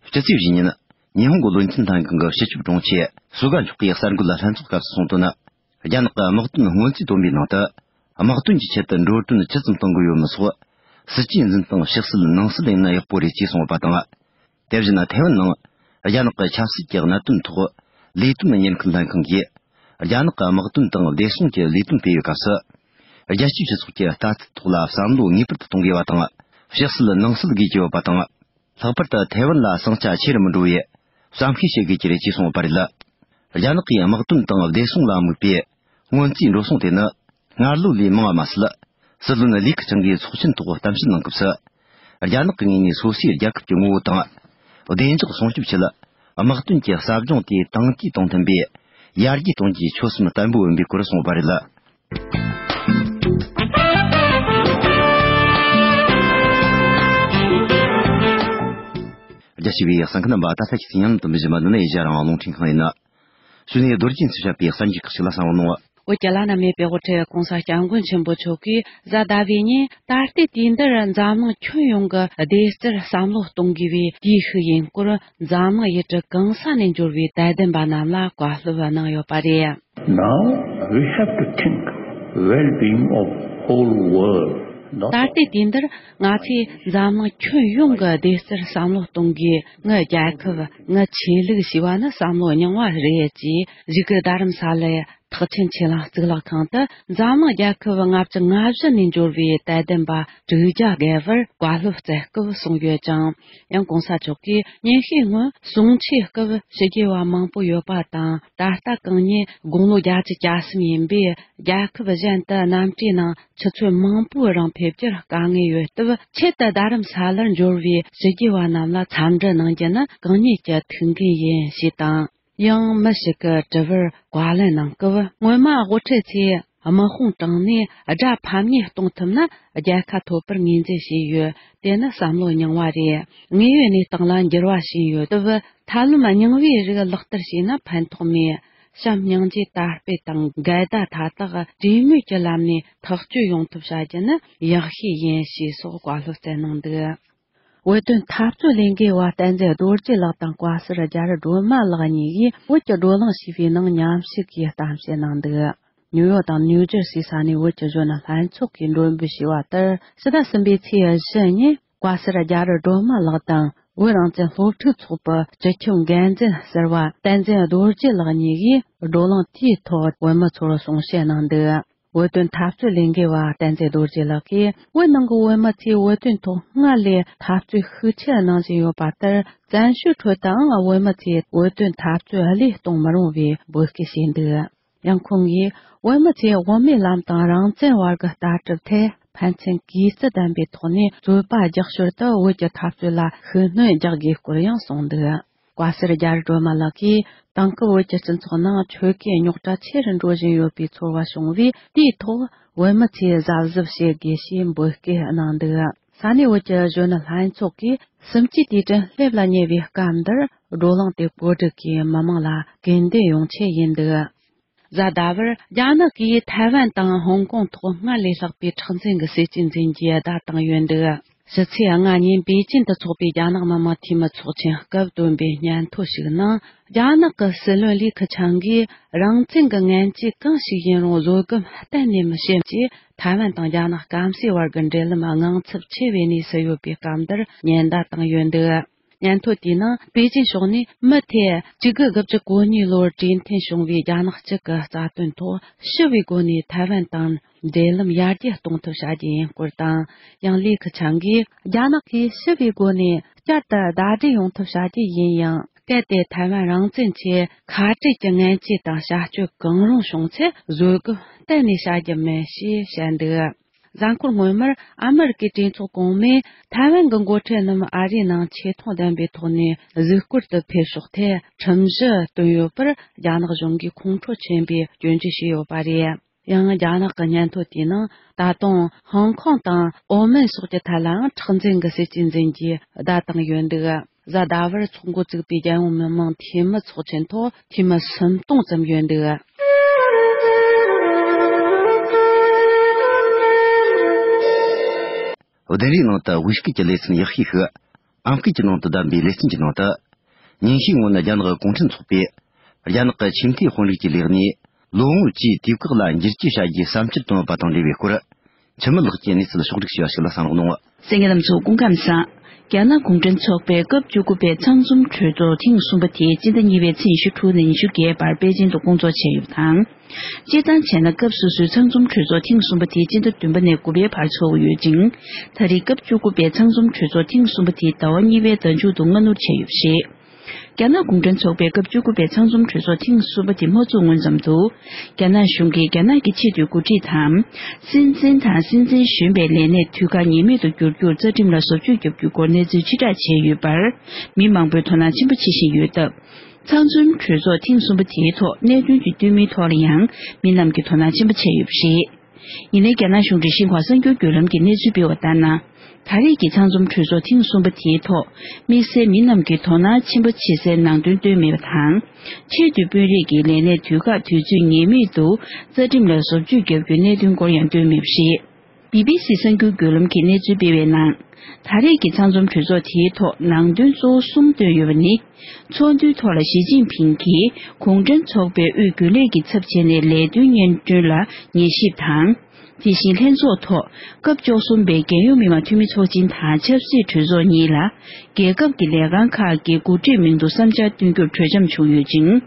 སྤྱི་ཚེས་བཞི་ཉིན། ཉི་ཧོང་གི་བློན་ཆེན་ལྷན་ཁང་གི་སྤྱི་ཁྱབ་དྲུང་ཆེ་སུ་ག་མཆོག་གིས་གསར་འགོད་ལ་ལྷན་ཚོགས་སྐབས་སུ་གསུངས་དོན། རྒྱ་ནག་གི་དམག་དོན་སྔོན་རྩིས་བཏོན་པའི་ནང་དུ། དམག་དོན་གྱི་ཆེད་དུ་འགྲོ་གྲོན་ཇི་ཙམ་གཏོང་དགོས་ཡོད་མིན་སོགས། སྲིད་ཇུས་འཛིན་སྟངས་ཕྱི་སྲིད་ནང་སྲིད་ཡིན་ན་ཡག་པོ་རེད་ཅེས་གསུངས་ཡོད་པ་དང་། དེ་བཞིན་ཐའེ་ཝན་ནང་། རྒྱ་ནག་གི་ཆབ་སྲིད་ཀྱི་གནད་དོན་ཐོག་ལས་དོན་གཉེར་མཁན་ལྷན་ཁང་གིས། རྒྱ་ནག་གི་དམག་དོན་དང་བདེ་སྲུང་གི་ལས་དོན་སྤེལ་བའི་སྐབས་སུ། རྒྱལ་སྤྱིའི་སྤྱི་ཚོགས་ཀྱི་ལྟ་ཚུལ་ཐོག་ལ་བསམ་བློ་ངེས་པར་དུ་གཏོང་དགོས་པ་དང་། ཕྱི་སྲིད་ནང་སྲིད་དགོས་ཀྱི་ཡོད་པ་དང་། ལྷག་པར་དུ་ཐའེ་ཝན་ལ་ཟིང་ཆ་ཆེ་རུ་མི་འགྲོ་བའི་བསམ་ཤེས་བྱེད་དགོས་ཀྱི་རེད་ཅེས་གསུངས་ཡོད་པ་རེད། རྒྱ་ནག་གིས་དམག་དོན་དང་བདེ་སྲུང་ལ་དམིགས་པའི་སྔོན་རྩིས་འགྲོ་སོང་དེ་ནི་སྔར་ལོ་ལས་མང་བ་མ་ཟད། སྲིད་བློན་ལི་ཁེ་ཆང་གིས་ཚོགས་ཆེན་ཐོག་གཏམ་བཤད་གནང་སྐབས་སུ། རྒྱ་ནག་གི་ངོས་ནས་སོ་སོའི་རྒྱལ་ཁབ་ཀྱི་ངོ་བོ་དང་། བདེ་འཇགས་སྲུང་སྐྱོབ་ཆེད། དམག་དོན་གྱི་ཟབ་སྦྱོང་དེ་དང་དུས་དང་མཐུན་པའི་ཡར་རྒྱས་གཏོང་རྒྱུའི་ཆོད་སེམས་བརྟན་པོ་ཡིན་པའི་སྐོར་གསུངས་པ་རེད། རྒྱ་ཆེ་བའི་གསན་མཁན་རྣམ་པ། ད་ལྟ་ཞིག་སྙན་ལམ་དུ་མི་བཞིན་པ་འདི་ནི་ཨེ་ཤ་ཡ་རང་དབང་རླུང་འཕྲིན་ཁང་ཡིན། གཞུག་ནས་རྡོ་རྗེ་འཚོ་བྱ་བའི་གསར་འགྱུར་ཁག་ཅིག་ལ་གསན་རོགས་གནང་། བོད་ཀྱི་བླ་ན་མེད་པའི་དབུ་ཁྲིད་༸གོང་ས་༸སྐྱབས་མགོན་ཆེན་པོ་མཆོག་གིས་གཟའ་ཟླ་བའི་ཉིན་ད་ལྟའི་དུས་འདིར་འཛམ་གླིང་ཁྱོན་ཡོངས་ཀྱི་བདེ་རྩར་བསམ་བློ་གཏོང་དགོས་པའི་དུས་ཤིག་ཡིན་སྐོར། འཛམ་གླིང་ཡུལ་གྲུ་གང་ས་ནས་འབྱོར་བའི་དད་ལྡན་པ་རྣམས་ལ་བཀའ་སློབ་གནང་ཡོད་པ་རེད། Now we have to think well-being of whole world. ད་ལྟའི་དུས་འདིར་ང་ཚོས་འཛམ་གླིང་ཁྱོན་ཡོངས་ཀྱི་བདེ་རྩར་བསམ་བློ་གཏོང་དགོས། ངའི་རྒྱལ་ཁབ། ངའི་ཆོས་ལུགས་ཞེས་པ་ནི་བསམ་བློ་རྙིང་བ་རེད་ཅེས་གཞུག་གི་རྡ་རམ་ས་ལའི་ཐེག་ཆེན་ཆོས་གླིང་གཙུག་ལག་ཁང་དུ་འཛམ་གླིང་རྒྱལ་ཁབ་ལྔ་བཅུ་ང་བཞི་ནས་འབྱོར་བའི་དད་ལྡན་པ་དྲུག་བརྒྱ་བརྒལ་བར་བཀའ་སློབ་སྩལ་སྐབས་གསུངས་ཡོད་ཅིང་། ཡང་གོང་ས་མཆོག་གིས་ཉིན་ཤས་སྔོན་གསུང་ཆོས་སྐབས་ཕྱི་རྒྱལ་བ་མང་པོ་ཡོད་པ་དང་། ད་ལྟ་གང་ཉིད་དགུང་ལོ་བརྒྱད་ཅུ་གྱ་གསུམ་ཡིན་པས། རྒྱལ་ཁབ་གཞན་དུ་གནམ་གྲུའི་ནང་ཆུ་ཚོད་མང་པོའི་རིང་ཕེབས་རྒྱུར་དཀའ་ངལ་ཡོད་སྟབས། ཆེད་དུ་རྡ་རམ་ས་ལར་འབྱོར་བའི་ཕྱི་རྒྱལ་བ་རྣམས་ལ་འཚམས་འདྲི་གནང་རྒྱུ་ནི་གང་ཉིད་ཀྱི་ཐུགས་འགན་ཡིན་ཞེས་དང་། ཡང་མི་ཞིག་གི་དྲི་བར་བཀའ་ལན་གནང་སྐབས། སྔོན་མ་དབུ་ཁྲིད་ཚོས་དམག་དཔུང་དྲངས་ནས་དགྲ་ཕམ་ཉེས་གཏོང་ཐུབ་ན་རྒྱལ་ཁ་ཐོབ་པར་ངོས་འཛིན་བྱས་ཡོད། དེ་ནི་བསམ་བློ་རྙིང་བ་རེད། དངོས་ཡོད་གནས་སྟངས་ལ་འགྱུར་བ་ཕྱིན་ཡོད་སྟབས། ཐབས་ལམ་རྙིང་བའི་རིགས་ལག་བསྟར་བྱས་ན་ཕན་ཐོགས་མེད། བྱམས་སྙིང་རྗེ་དར་སྤེལ་དང་འགལ་ཟླ་མཐའ་དག་གྲོས་མོལ་གྱི་ལམ་ནས་ཐག་གཅོད་ཡོང་ཐབས་བྱ་རྒྱུ་ནི་ཡག་ཤོས་ཡིན་ཞེས་སོགས་བཀའ་སློབ་སྩལ་གནང་འདུག་བོད་དོན་འཐབ་རྩོད་ལས་འགུལ་བ་བསྟན་འཛིན་རྡོ་རྗེ་ལགས་དང་བཀའ་ཟུར་རྒྱ་རི་སྒྲོལ་མ་ལགས་གཉིས་ཀྱིས་བོད་ཀྱི་བགྲོ་གླེང་ཞུས་པའི་ནང་མཉམ་ཞུགས་ཀྱིས་གཏམ་བཤད་གནང་འདུག་ནིའུ་ཡོག་དང་ནིའུ་ཇར་སི་ས་གནས་བོད་ཀྱི་གཞོན་ནུ་ལྷན་ཚོགས་ཀྱིས་མགྲོན་འབོད་ཞུས་པ་ལྟར། ཕྱི་ཟླ་གསུམ་པའི་ཚེས་བཞི་ཉིན་བཀའ་ཟུར་རྒྱ་རི་སྒྲོལ་མ་ལགས་དང་བོད་རང་བཙན་སློབ་ཕྲུག་ཚོགས་པའི་སྤྱི་ཁྱབ་འགན་འཛིན་ཟུར་པ་བསྟན་འཛིན་རྡོ་རྗེ་ལགས་གཉིས་ཀྱིས་བགྲོ་གླེང་དེའི་ཐོག་བོད་མི་ཚོར་གསུང་བཤད་གནང་འདུག་བོད་དོན་འཐབ་རྩོད་ལས་འགུལ་བ་བསྟན་འཛིན་རྡོ་རྗེ་ལགས་ཀྱིས། བོད་ནང་གི་བོད་མི་ཚོས་བོད་དོན་ཐོག་སྔར་ལས་འཐབ་རྩོད་ཤུགས་ཆེ་གནང་བཞིན་ཡོད་པ་ལྟར། བཙན་བྱོལ་ཁྲོད་དུའང་བོད་མི་ཚོས་བོད་དོན་འཐབ་རྩོད་བློས་གཏོང་མི་རུང་བའི་འབོད་སྐུལ་བྱས་འདུག་ཡང་ཁོང་གིས། བོད་མི་ཚོས་དབུ་མའི་ལམ་དང་རང་བཙན་བར་གྱི་ལྟ་གྲུབ་ཐད་ཕན་ཚུན་གུས་བརྩི་ལྡན་པའི་ཐོག་ནས་རྩོད་པ་རྒྱག་ཞོར་དུ་བོད་ཀྱི་འཐབ་རྩོད་ལ་ཤུགས་སྣོན་རྒྱག་དགོས་སྐོར་ཡང་གསུངས་འདུག་བཀའ་ཟུར་རྒྱ་རི་སྒྲོལ་མ་ལགས་ཀྱིས། དེང་སྐབས་བོད་ཀྱི་སྤྱི་ཚོགས་ནང་ཆོལ་ཁའི་རྙོག་དྲ་ཆེ་རུ་འགྲོ་བཞིན་ཡོད་པའི་ཚོར་བ་བྱུང་བས། དེའི་ཐོག་བོད་མི་ཚོས་གཟབ་གཟབ་བྱེད་དགོས་ཞེས་འབོད་སྐུལ་གནང་འདུག་ས་གནས་བོད་ཀྱི་གཞོན་ནུ་ལྷན་ཚོགས་ཀྱིས་གསུམ་བཅུའི་དུས་དྲན་སླེབས་ལ་ཉེ་བའི་སྐབས་འདིར། བགྲོ་གླེང་དེ་བཀོད་སྒྲིག་གིས་མི་མང་ལ་སྐུལ་འདེད་ཡོང་ཆེད་ཡིན་འདུག་གཟའ་ཟླ་བར་རྒྱ་ནག་གིས་ཐའེ་ཝན་དང་ཧོང་ཀོང་ཐོག་སྔར་ལས་ལྷག་པའི་མཁྲེགས་འཛིན་གྱི་སྲིད་ཇུས་འཛིན་རྒྱུའི་བརྡ་བཏང་ཡོད་འདུག་ཕྱི་ཚེས་ལྔ་ཉིན་པེ་ཅིན་དུ་འཚོགས་པའི་རྒྱ་ནག་མི་དམངས་འཐུས་མི་ཚོགས་ཆེན་སྐབས་བཏོན་པའི་སྙན་ཐོ་ཞིག་ནང་། རྒྱ་ནག་གི་སྲིད་བློན་ལི་ཁི་ཆང་གིས། རང་བཙན་གྱི་ངན་ཇུས་གང་ཞིག་ཡིན་རུང་བཟོད་སྒོམ་གཏན་ནས་མི་བྱེད་ཅེས། ཐའེ་ཝན་དང་རྒྱ་ནག་སྐམ་སའི་བར་གྱི་འབྲེལ་ལམ་དངངས་འཚབ་ཆེ་བའི་གནས་སུ་ཡོད་པའི་སྐབས་འདིར་ཉེན་བརྡ་བཏང་ཡོད་འདུག་སྙན་ཐོ་དེའི་ནང་པེ་ཅིན་ཕྱོགས་ནས་མུ་མཐུད་གཅིག་དགུ་དགུ་བཅུ་གོ་གཉིས་ལོར་གྲོས་མཐུན་བྱུང་བའི་རྒྱ་ནག་གཅིག་གི་རྩ་དོན་ཐོག་ཞི་བའི་སྒོ་ནས་ཐའེ་ཝན་དང་འབྲེལ་ལམ་ཡར་རྒྱས་གཏོང་ཐབས་བྱ་རྒྱུ་ཡིན་སྐོར་དང་། ཡང་ལི་ཁི་ཆང་གིས་རྒྱ་ནག་གིས་ཞི་བའི་སྒོ་ནས་བསྐྱར་དུ་ཟླ་སྒྲིལ་ཡོང་ཐབས་བྱ་རྒྱུ་ཡིན་ཡང་། གལ་ཏེ་ཐའེ་ཝན་རང་བཙན་ཆེད་ཁ་བྲལ་གྱི་ངན་ཇུས་དང་བྱ་སྤྱོད་གང་རུང་བྱུང་ཚེ་བཟོད་སྒོམ་གཏན་ནས་བྱ་རྒྱུ་མིན་ཞེས་བཤད་འདུག་གཟའ་འཁོར་སྔོན་མར་ཨ་མི་རི་ཀའི་གྲོས་ཚོགས་གོང་མས་ཐའེ་ཝན་གྱི་འགོ་ཁྲིད་རྣམས་ཨ་རིའི་ནང་ཆེ་མཐོང་ལྡན་པའི་ཐོག་ནས་གཟིགས་སྐོར་དུ་ཕེབས་ཕྱོགས་ཐད་ཁྲིམས་གཞི་བཏོན་ཡོད་པར་རྒྱ་ནག་གཞུང་གིས་ཁོང་ཁྲོ་ཆེན་པོས་སྐྱོན་བརྗོད་བྱས་ཡོད་པ་རེད། ཡང་རྒྱ་ནག་གི་སྙན་ཐོ་དེའི་ནང་ད་དུང་ཧོང་ཀོང་དང་ཨོ་མན་སོགས་ཀྱི་ཐད་ལའང་མཁྲེགས་འཛིན་གྱི་སྲིད་ཇུས་འཛིན་རྒྱུའི་བརྡ་བཏང་ཡོད་འདུག་གཟའ་ཟླ་བར་ཚོགས་འགོ་བཙུགས་པའི་རྒྱལ་ཡོངས་མི་དམངས་འཐུས་མི་ཚོགས་ཆེན་ཐོག་འཐུས་མི་སུམ་སྟོང་ཙམ་ཡོད་འདུག་བདུན་རེའི་ནང་དུ་དབུས་སྐད་ཀྱི་ལེ་ཚན་ཡག་ཤོས་ཤིག་ཨམ་སྐད་ཀྱི་ནང་དུ་བདམས་པའི་ལེ་ཚན་གྱི་ནང་དུ། ཉིན་ཤས་སྔོན་རྒྱ་ནག་གུང་ཁྲན་ཚོགས་པས་རྒྱ་ནག་གི་ཆེས་མཐོའི་དཔོན་རིགས་ཀྱི་ལས་གནས་ལོ་ངོ་བཅུའི་དུས་བཀག་ལ་འགྱུར་བཅོས་བྱ་རྒྱུའི་བསམ་འཆར་བཏོན་ཡོད་པ་དང་འབྲེལ་བའི་སྐོར། འཆི་མེད་ལགས་ཀྱིས་གནས་ཚུལ་ཕྱོགས་སྒྲིག་བྱས་པ་ཞིག་ལ་གསན་རོགས་གནང་། གསན་མཁན་རྣམ་ཚོ་སྐུ་ཁམས་བཟང་། རྒྱ་ནག་གུང་ཁྲན་ཚོགས་པའི་སྐབས་བཅུ་དགུ་པའི་ཚང་འཛོམས་གྲོས་ཚོགས་ཐེངས་གསུམ་པ་དེ་སྤྱི་ཟླ་གཉིས་པའི་ཚེས་ཉི་ཤུ་དྲུག་ནས་ཉི་ཤུ་བརྒྱད་བར་པེ་ཅིན་དུ་སྐོང་ཚོགས་བྱས་ཡོད་པ་དང་། སྤྱིར་བཏང་བྱས་ན་སྐབས་སོ་སོའི་ཚང་འཛོམས་གྲོས་ཚོགས་ཐེངས་གསུམ་པ་དེ་སྤྱི་ཟླ་བདུན་པ་ནས་དགུ་པའི་བར་འཚོགས་ཡོད་ཅིང་། ད་རེས་སྐབས་བཅུ་དགུ་པའི་ཚང་འཛོམས་གྲོས་ཚོགས་ཐེངས་གསུམ་པ་དེ་ཟླ་བ་གཉིས་པའི་ཟླ་མཇུག་ཏུ་སྔ་སྣུར་བྱས་ཡོད་པ་རེད། རྒྱ་ནག་གུང་ཁྲན་ཚོགས་པའི་སྐབས་བཅུ་དགུ་པའི་ཚང་འཛོམས་གྲོས་ཚོགས་ཐེངས་གསུམ་པ་དེ་མ་ཚུགས་སྔོན་ཙམ་དུ། རྒྱ་ནག་གཞུང་གིས་རྒྱ་ནག་གི་ཆེས་མཐོའི་འགོ་ཁྲིད་དང་། སྲིད་འཛིན་དང་སྲིད་འཛིན་གཞོན་པའི་ལས་གནས་དུས་བཀག་ངེས་མེད་དུ་བསྒྱུར་རྒྱུར་རྩ་ཁྲིམས་ལ་བཟོ་བཅོས་བརྒྱབ་རྒྱུའི་སྐོར་གནས་ཚུལ་ཕྱིར་བསྒྲགས་བྱས་ཡོད་པར། མི་མང་པོས་དོ་སྣང་ཆེན་པོ་བྱེད་བཞིན་ཡོད་སྟབས། ཚང་འཛོམས་གྲོས་ཚོགས་ཐེངས་གསུམ་པ་དེའི་ཐོག་གནད་དོན་གྱི་སྟོན་མིའི་ཐོག་ལ་ཡང་མི་རྣམས་ཀྱིས་དོ་སྣང་ཆེན་པོ་བྱས་ཡོད་པ་རེད། ཡིན་ནའི་རྒྱ་ནག་གཞུང་འབྲེལ་ཤིན་ཧྭ་གསར་འགྱུར་བརྒྱུད་ལམ་གྱིས་གནས་ཚུལ་སྤེལ་བ་ལྟར་ན། ད་རེས་ཀྱི་ཚང་འཛོམས་གྲོས་ཚོགས་ཐེངས་གསུམ་པ་དེའི་ཐོག་དམིགས་བསལ་མི་རྣམས་ཀྱིས་དོ་སྣང་ཆེན་པོ་བྱེད་སའི་ནང་དོན་བཏོན་མེད་པ་དང་། ཆེས་མཐོའི་དཔོན་རིགས་ཀྱི་ལས་གནས་དུས་བཀག་དུས་ཚོད་ངེས་མེད་དུ་རྩ་ཁྲིམས་ལ་བཟོ་བཅོས་བརྒྱབ་རྒྱུའི་གནད་དོན་སྐོར་ཡང་བཏོན་མེད་པ་རེད། བི་བི་སི་གསར་འགྱུར་བརྒྱུད་ལམ་གྱིས་གནས་ཚུལ་སྤེལ་བའི་ནང་། ད་རེས་ཀྱི་ཚང་འཛོམས་གྲོས་ཚོགས་དེའི་ཐོག་ནང་དོན་གཙོ་བོ་གསུམ་བཏོན་ཡོད་པ་ནི། ཚོགས་འདུའི་ཐོག་ལ་ཞི་ཅིན་ཕིང་གིས་གུང་ཁྲན་ཚོགས་པའི་དབུས་རྒྱུན་ལས་ཀྱི་ཚབ་བྱས་ནས་ལས་དོན་སྙན་སྒྲོན་ལ་ཉན་ཞིབ་དང་། དེ་བཞིན་ལྷན་ཚོགས་ཐོག་སྐབས་བཅུ་གསུམ་པའི་རྒྱལ་ཡོངས་མི་དམངས་འཐུས་མི་ཚོགས་ཆེན་དང་ཆབ་སྲིད་གྲོས་ཚོགས་གཉིས་ལ། རྒྱལ་ཁབ་ཀྱི་ལས་ཁང་ཁག་གི་འགོ་ཁྲིད་མིང་དུ་བསམ་འཆར་བཏོན་རྒྱུར་གྲོས་འཆམ་བྱུང་ཡོད་ཅིང་།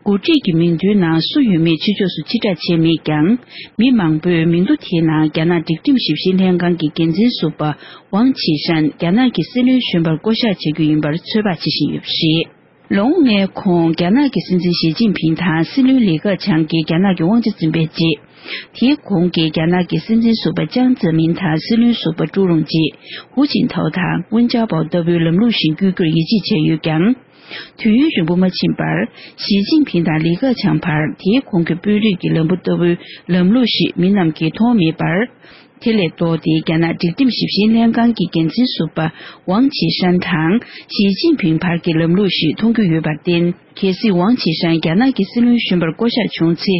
འགོ་ཁྲིད་ཀྱི་མིང་ཐོའི་ནང་སུ་ཡོད་མེད་ཕྱི་ཕྱོགས་སུ་ཕྱིར་བསྒྲགས་བྱས་མེད་ཀྱང་། མི་མང་པོས་མིང་ཐོ་དེའི་ནང་རྒྱ་ནག་སྒྲིག་ཁྲིམས་ཞིབ་བཤེར་ལྷན་ཁང་གི་འགན་འཛིན་ཟུར་པ་ཝང་ཆི་ཧྲན་རྒྱ་ནག་གི་སྲིད་བློན་གཞོན་པར་བསྐོ་གཞག་བྱེད་རྒྱུ་ཡིན་པར་ཚོད་དཔག་བྱེད་བཞིན་ཡོད་པ་རེད། ལོ་ངོ་ལྔའི་གོང་རྒྱ་ནག་གི་སྲིད་འཛིན་ཞི་ཅིན་ཕིང་དང་སྲིད་བློན་ལི་ཁེ་ཆང་གིས་རྒྱ་ནག་གི་དབང་ཆ་འཛིན་པའི་རྗེས། དེའི་གོང་གི་རྒྱ་ནག་གི་སྲིད་འཛིན་ཟུར་པ་ཅང་ཙེ་མིན་དང་སྲིད་བློན་ཟུར་པ་ཀྲུའུ་རུང་ཅི། ཧུའུ་ཅིན་ཐའོ་དང་ཝུན་ཅཱ་པའོ་ལྟ་བུའི་ལམ་ལུགས་བཞིན་བསྐོ་རྒྱུར་ཡིད་ཆེས་བྱས་ཡོད་ཀྱང་། དུས་ཡུན་རིང་པོ་མ་ཕྱིན་པར། ཞི་ཅིན་ཕིང་དང་ལི་ཁེ་ཆང་བར་དེའི་གོང་གི་དཔོན་རིགས་ཀྱི་ལམ་བུ་ལྟ་བུའི་ལམ་ལུགས་ཤིག་མི་རྣམས་ཀྱིས་མཐོང་མེད་པར། དེ་ལས་ལྡོག་སྟེ་རྒྱ་ནག་སྒྲིག་ཁྲིམས་ཞིབ་བཤེར་ལྷན་ཁང་གི་འགན་འཛིན་ཟུར་པ་ཝང་ཆི་ཧྲན་དང་ཞི་ཅིན་ཕིང་བར་གྱི་ལམ་ལུགས་ཤིག་མཐོང་རྒྱུ་ཡོད་པར་བརྟེན། གལ་སྲིད་ཝང་ཆི་ཧྲན་རྒྱ་ནག་གི་སྲིད་བློན་གཞོན་པར་བསྐོ་གཞག་བྱུང་ཚེ།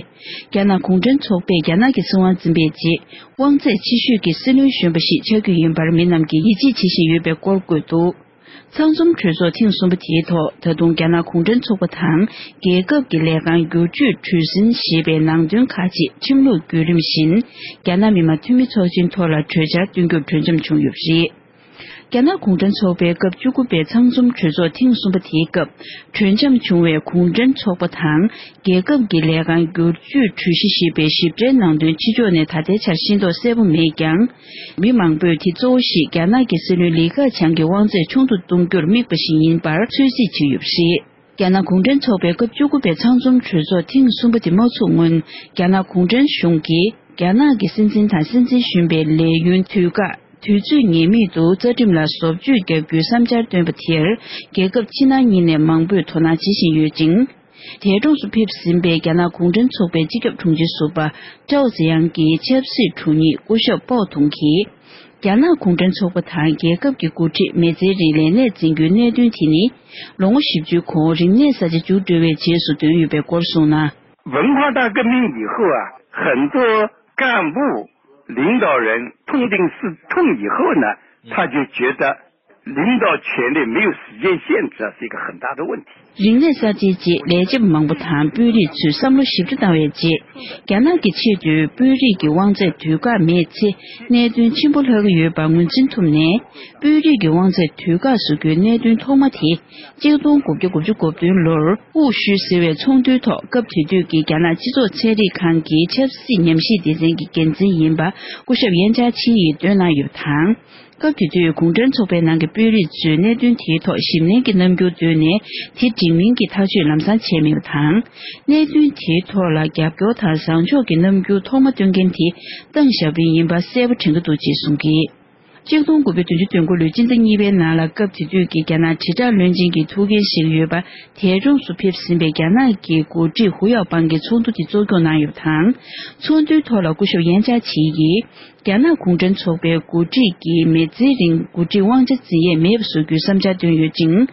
རྒྱ་ནག་གུང་ཁྲན་ཚོགས་པས་རྒྱ་ནག་གི་སྲིད་དབང་འཛིན་པའི་རྗེས། དབང་ཚད་ཆེ་ཤོས་ཀྱི་སྲིད་བློན་གཞོན་པ་ཞིག་ཆགས་རྒྱུ་ཡིན་པར་མི་རྣམས་ཀྱིས་ཡིད་ཆེས་བྱེད་བཞིན་ཡོད་པའི་སྐོར་བཀོད་འདུག་ཚང་འཛོམས་གྲོས་ཚོགས་ཐེངས་གསུམ་པ་དེའི་ཐོག་ད་དུང་རྒྱ་ནག་གུང་ཁྲན་ཚོགས་པ་དང་རྒྱལ་ཁབ་ཀྱི་ལས་ཁང་བསྒྱུར་བཅོས་གྲོས་ཟིན་ཞེས་པའི་ནང་དོན་ཁག་ཅིག་ཁྲིམས་ལུགས་བརྒྱུད་རིམ་བཞིན་རྒྱ་ནག་མི་དམངས་འཐུས་མི་ཚོགས་ཆེན་ཐོག་ལ་གྲོས་འཆར་བཏོན་རྒྱུར་གྲོས་འཆམ་བྱུང་ཡོད་པ་རེད། རྒྱ་ནག་གུང་ཁྲན་ཚོགས་པའི་སྐབས་བཅུ་དགུ་པའི་ཚང་འཛོམས་གྲོས་ཚོགས་ཐེངས་གསུམ་པ་དེའི་སྐབས་གྲོས་འཆམ་བྱུང་བའི་གུང་ཁྲན་ཚོགས་པ་དང་རྒྱལ་ཁབ་ཀྱི་ལས་ཁང་བསྒྱུར་བཅོས་གྲོས་གཞི་ཞེས་པའི་ཞིབ་ཕྲའི་ནང་དོན་ཕྱི་ཕྱོགས་ནས་ད་ལྟའི་ཆར་ཤེས་རྟོགས་གསལ་པོ་མེད་ཀྱང་། མི་མང་པོས་དེ་གཙོ་བོ་ཞིག་རྒྱ་ནག་གི་སྲིད་བློན་ལི་ཁེ་ཆང་གི་དབང་ཚད་ཆུང་དུ་གཏོང་རྒྱུར་དམིགས་པ་ཞིག་ཡིན་པར་ཚོད་རྩིས་བྱས་ཡོད་པ་རེད། རྒྱ་ནག་གུང་ཁྲན་ཚོགས་པའི་སྐབས་བཅུ་དགུ་པའི་ཚང་འཛོམས་གྲོས་ཚོགས་ཐེངས་གསུམ་པ་དེ་མ་ཚུགས་སྔོན། རྒྱ་ནག་གུང་ཁྲན་གཞུང་གིས་རྒྱ་ནག་གི་སྲིད་འཛིན་དང་སྲིད་འཛིན་གཞོན་པའི་ལས་ཡུན་དུས་བཀག་དུས་ཚོད་ངེས་མེད་དུ་རྩ་ཁྲིམས་ལ་བཟོ་བཅོས་བརྒྱབ་རྒྱུའི་བསམ་འཆར་བཏོན་པ་དེར། རྒྱལ་ཁབ་ཕྱི་ནང་གཉིས་ནས་མང་པོས་དོ་སྣང་བྱེད་བཞིན་ཡོད་ཅིང་། འདས་གྲོངས་སུ་ཕེབས་ཟིན་པའི་རྒྱ་ནག་གུང་ཁྲན་ཚོགས་པའི་སྤྱི་ཁྱབ་དྲུང་ཆེ་ཟུར་པ་ཀྲའོ་ཙེ་ཡང་གིས་ཆབ་སྲིད་དྲུང་ཉིད་སྐུ་ཞབས་པའོ་ཐུང་གིས། རྒྱ་ནག་གུང་ཁྲན་ཚོགས་པ་དང་རྒྱལ་ཁབ་ཀྱི་འགོ་ཁྲིད་མི་ཚེ་རིང་ལས་གནས་འཛིན་རྒྱུའི་གནད་དོན་དེ་ནི། ལོ་ངོ་བཞི་བཅུའི་གོང་རིམས་ནད་གསར་བརྗེ་མཇུག་སྒྲིལ་བའི་རྗེས་སུ་བཏོན་ཡོད་པའི་སྐོར་གསུངས་ན། 文化大革命以后啊，很多干部、领导人痛定思痛以后呢，他就觉得领导权力没有时间限制啊，是一个很大的问题。 རིག་གནས་གསར་བརྗེའི་རྗེས་ལས་བྱེད་པ་མང་པོ་དང་དཔོན་རིགས་ཚོས་བསམ་བློ་ཞིབ་ཕྲ་བཏང་བའི་རྗེས། རྒྱ་ནག་གི་ཆེས་མཐོའི་དཔོན་རིགས་ཀྱི་དབང་ཚད་དུས་བཀག་མེད་ཚེ་གནད་དོན་ཆེན་པོ་ལྷག་གི་ཡོད་པ་ངོས་འཛིན་ཐུབ་ནས། དཔོན་རིགས་ཀྱི་དབང་ཚད་དུས་བཀག་བཟོ་རྒྱུའི་གནད་དོན་ཐོག་མ་དེ། གཅིག་སྟོང་དགུ་བརྒྱ་དགུ་བཅུ་གོ་བདུན་ལོར་ཝུའུ་ཤུའི་ཟེར་བའི་ཚོགས་འདུའི་ཐོག་སྐབས་དེ་དུས་ཀྱི་རྒྱ་ནག་སྤྱི་ཚོགས་ཚན་རིག་ཁང་གི་ཆབ་སྲིད་ཉམས་ཞིབ་སྡེ་ཚན་གྱི་འགན་འཛིན་ཡིན་པ་སྐུ་ཞབས་ཡན་ཅཱ་ཆི་ཡིས་བཏོན་གནང་ཡོད་པ་དང་། སྐབས་དེ་དུས་གུང་ཁྲན་ཚོགས་པའི་ནང་གི་དཔོན་རིགས་ཚོས་གནད་དོན་དེའི་ཐོག་ཞིབ་ནན་གྱི་རྣམ་འགྱུར་བཏོན་ནས། དེ་འགྲིག་མིན་གྱི་ཐག་གཅོད་ལམ་སང་བྱས་མེད་པ་དང་། གནད་དོན་དེའི་ཐོག་ལ་རྒྱབ་སྐྱོར་དང་བཟང་ཕྱོགས་ཀྱི་རྣམ་འགྱུར་ཐོག་མ་སྟོན་མཁན་དེ་ཏེང་ཞའོ་ཕིང་ཡིན་པ་གསལ་པོ་དྲན་གྱི་འདུག་ཅེས་གསུངས་ཀྱིས། གཅིག་སྟོང་དགུ་བརྒྱ་བདུན་ཅུ་དོན་དགུ་ལོའི་སྤྱི་ཟླ་གཉིས་པའི་ནང་ལ་སྐབས་དེ་དུས་ཀྱི་རྒྱ་ནག་དྲིལ་བསྒྲགས་བློན་ཆེན་གྱི་ཐུགས་འགན་བཞེས་ཀྱི་ཡོད་པ། འདས་གྲོངས་སུ་ཕེབས་ཟིན་པའི་རྒྱ་ནག་གི་འགོ་ཁྲིད་ཧུའུ་ཡའོ་པང་གིས་ཚོགས་འདུ་དེ་གཙོ་སྐྱོང་གནང་ཡོད་པ་དང་། ཚོགས་འདུའི་ཐོག་ལ་སྐུ་ཞབས་ཡན་ཅཱ་ཆི་ཡིས། རྒྱ་ནག་གུང་ཁྲན་ཚོགས་པའི་འགོ་ཁྲིད་ཀྱིས་མི་ཚེ་རིང་འགོ་ཁྲིད་དབང་ཆ་འཛིན་ཡས་མེད་པ་བཟོ་རྒྱུའི་བསམ་འཆར་བཏོན་ཡོད་ཅིང་།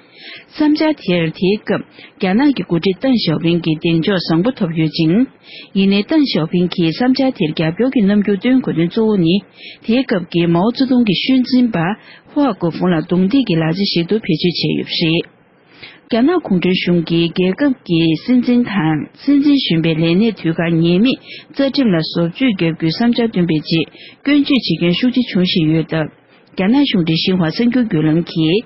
བསམ་འཆར་དེར་དེའི་སྐབས་རྒྱ་ནག་གི་འགོ་ཁྲིད་ཏེང་ཞའོ་ཕིང་གིས་གདེང་འཇོག་བཟང་པོ་ཐོབ་ཡོད་ཅིང་། ཡིན་ནའི་ཏེང་ཞའོ་ཕིང་གིས་བསམ་འཆར་དེར་རྒྱབ་སྐྱོར་གྱི་རྣམ་འགྱུར་སྟོན་དགོས་དོན་གཙོ་བོ་ནི། དེའི་སྐབས་ཀྱི་མའོ་ཙེ་ཏུང་གི་ཤུལ་འཛིན་པ་ཧུའ་གོ་ཧྥུང་ལ་རྡུང་རྡེག་གི་ལག་ཆ་ཞིག་ཏུ་བེད་སྤྱོད་བྱས་ཡོད་པ་རེད། རྒྱ་ནག་གུང་ཁྲན་གཞུང་གིས་རྒྱལ་ཁབ་ཀྱི་སྲིད་འཛིན་དང་སྲིད་འཛིན་གཞོན་པའི་ལས་གནས་དུས་བཀག་ངེས་མེད་རྩ་ཁྲིམས་ལ་བཟོ་བཅོས་བརྒྱབ་རྒྱུའི་བསམ་འཆར་བཏོན་པའི་རྗེས་སྐྱོན་བརྗོད་བྱེད་མཁན་ཤུགས་ཆེ་བྱུང་བཞིན་ཡོད་སྟབས། རྒྱ་ནག་གཞུང་འབྲེལ་ཤིན་ཧྭ་གསར་འགྱུར་བརྒྱུད་ལམ་གྱིས།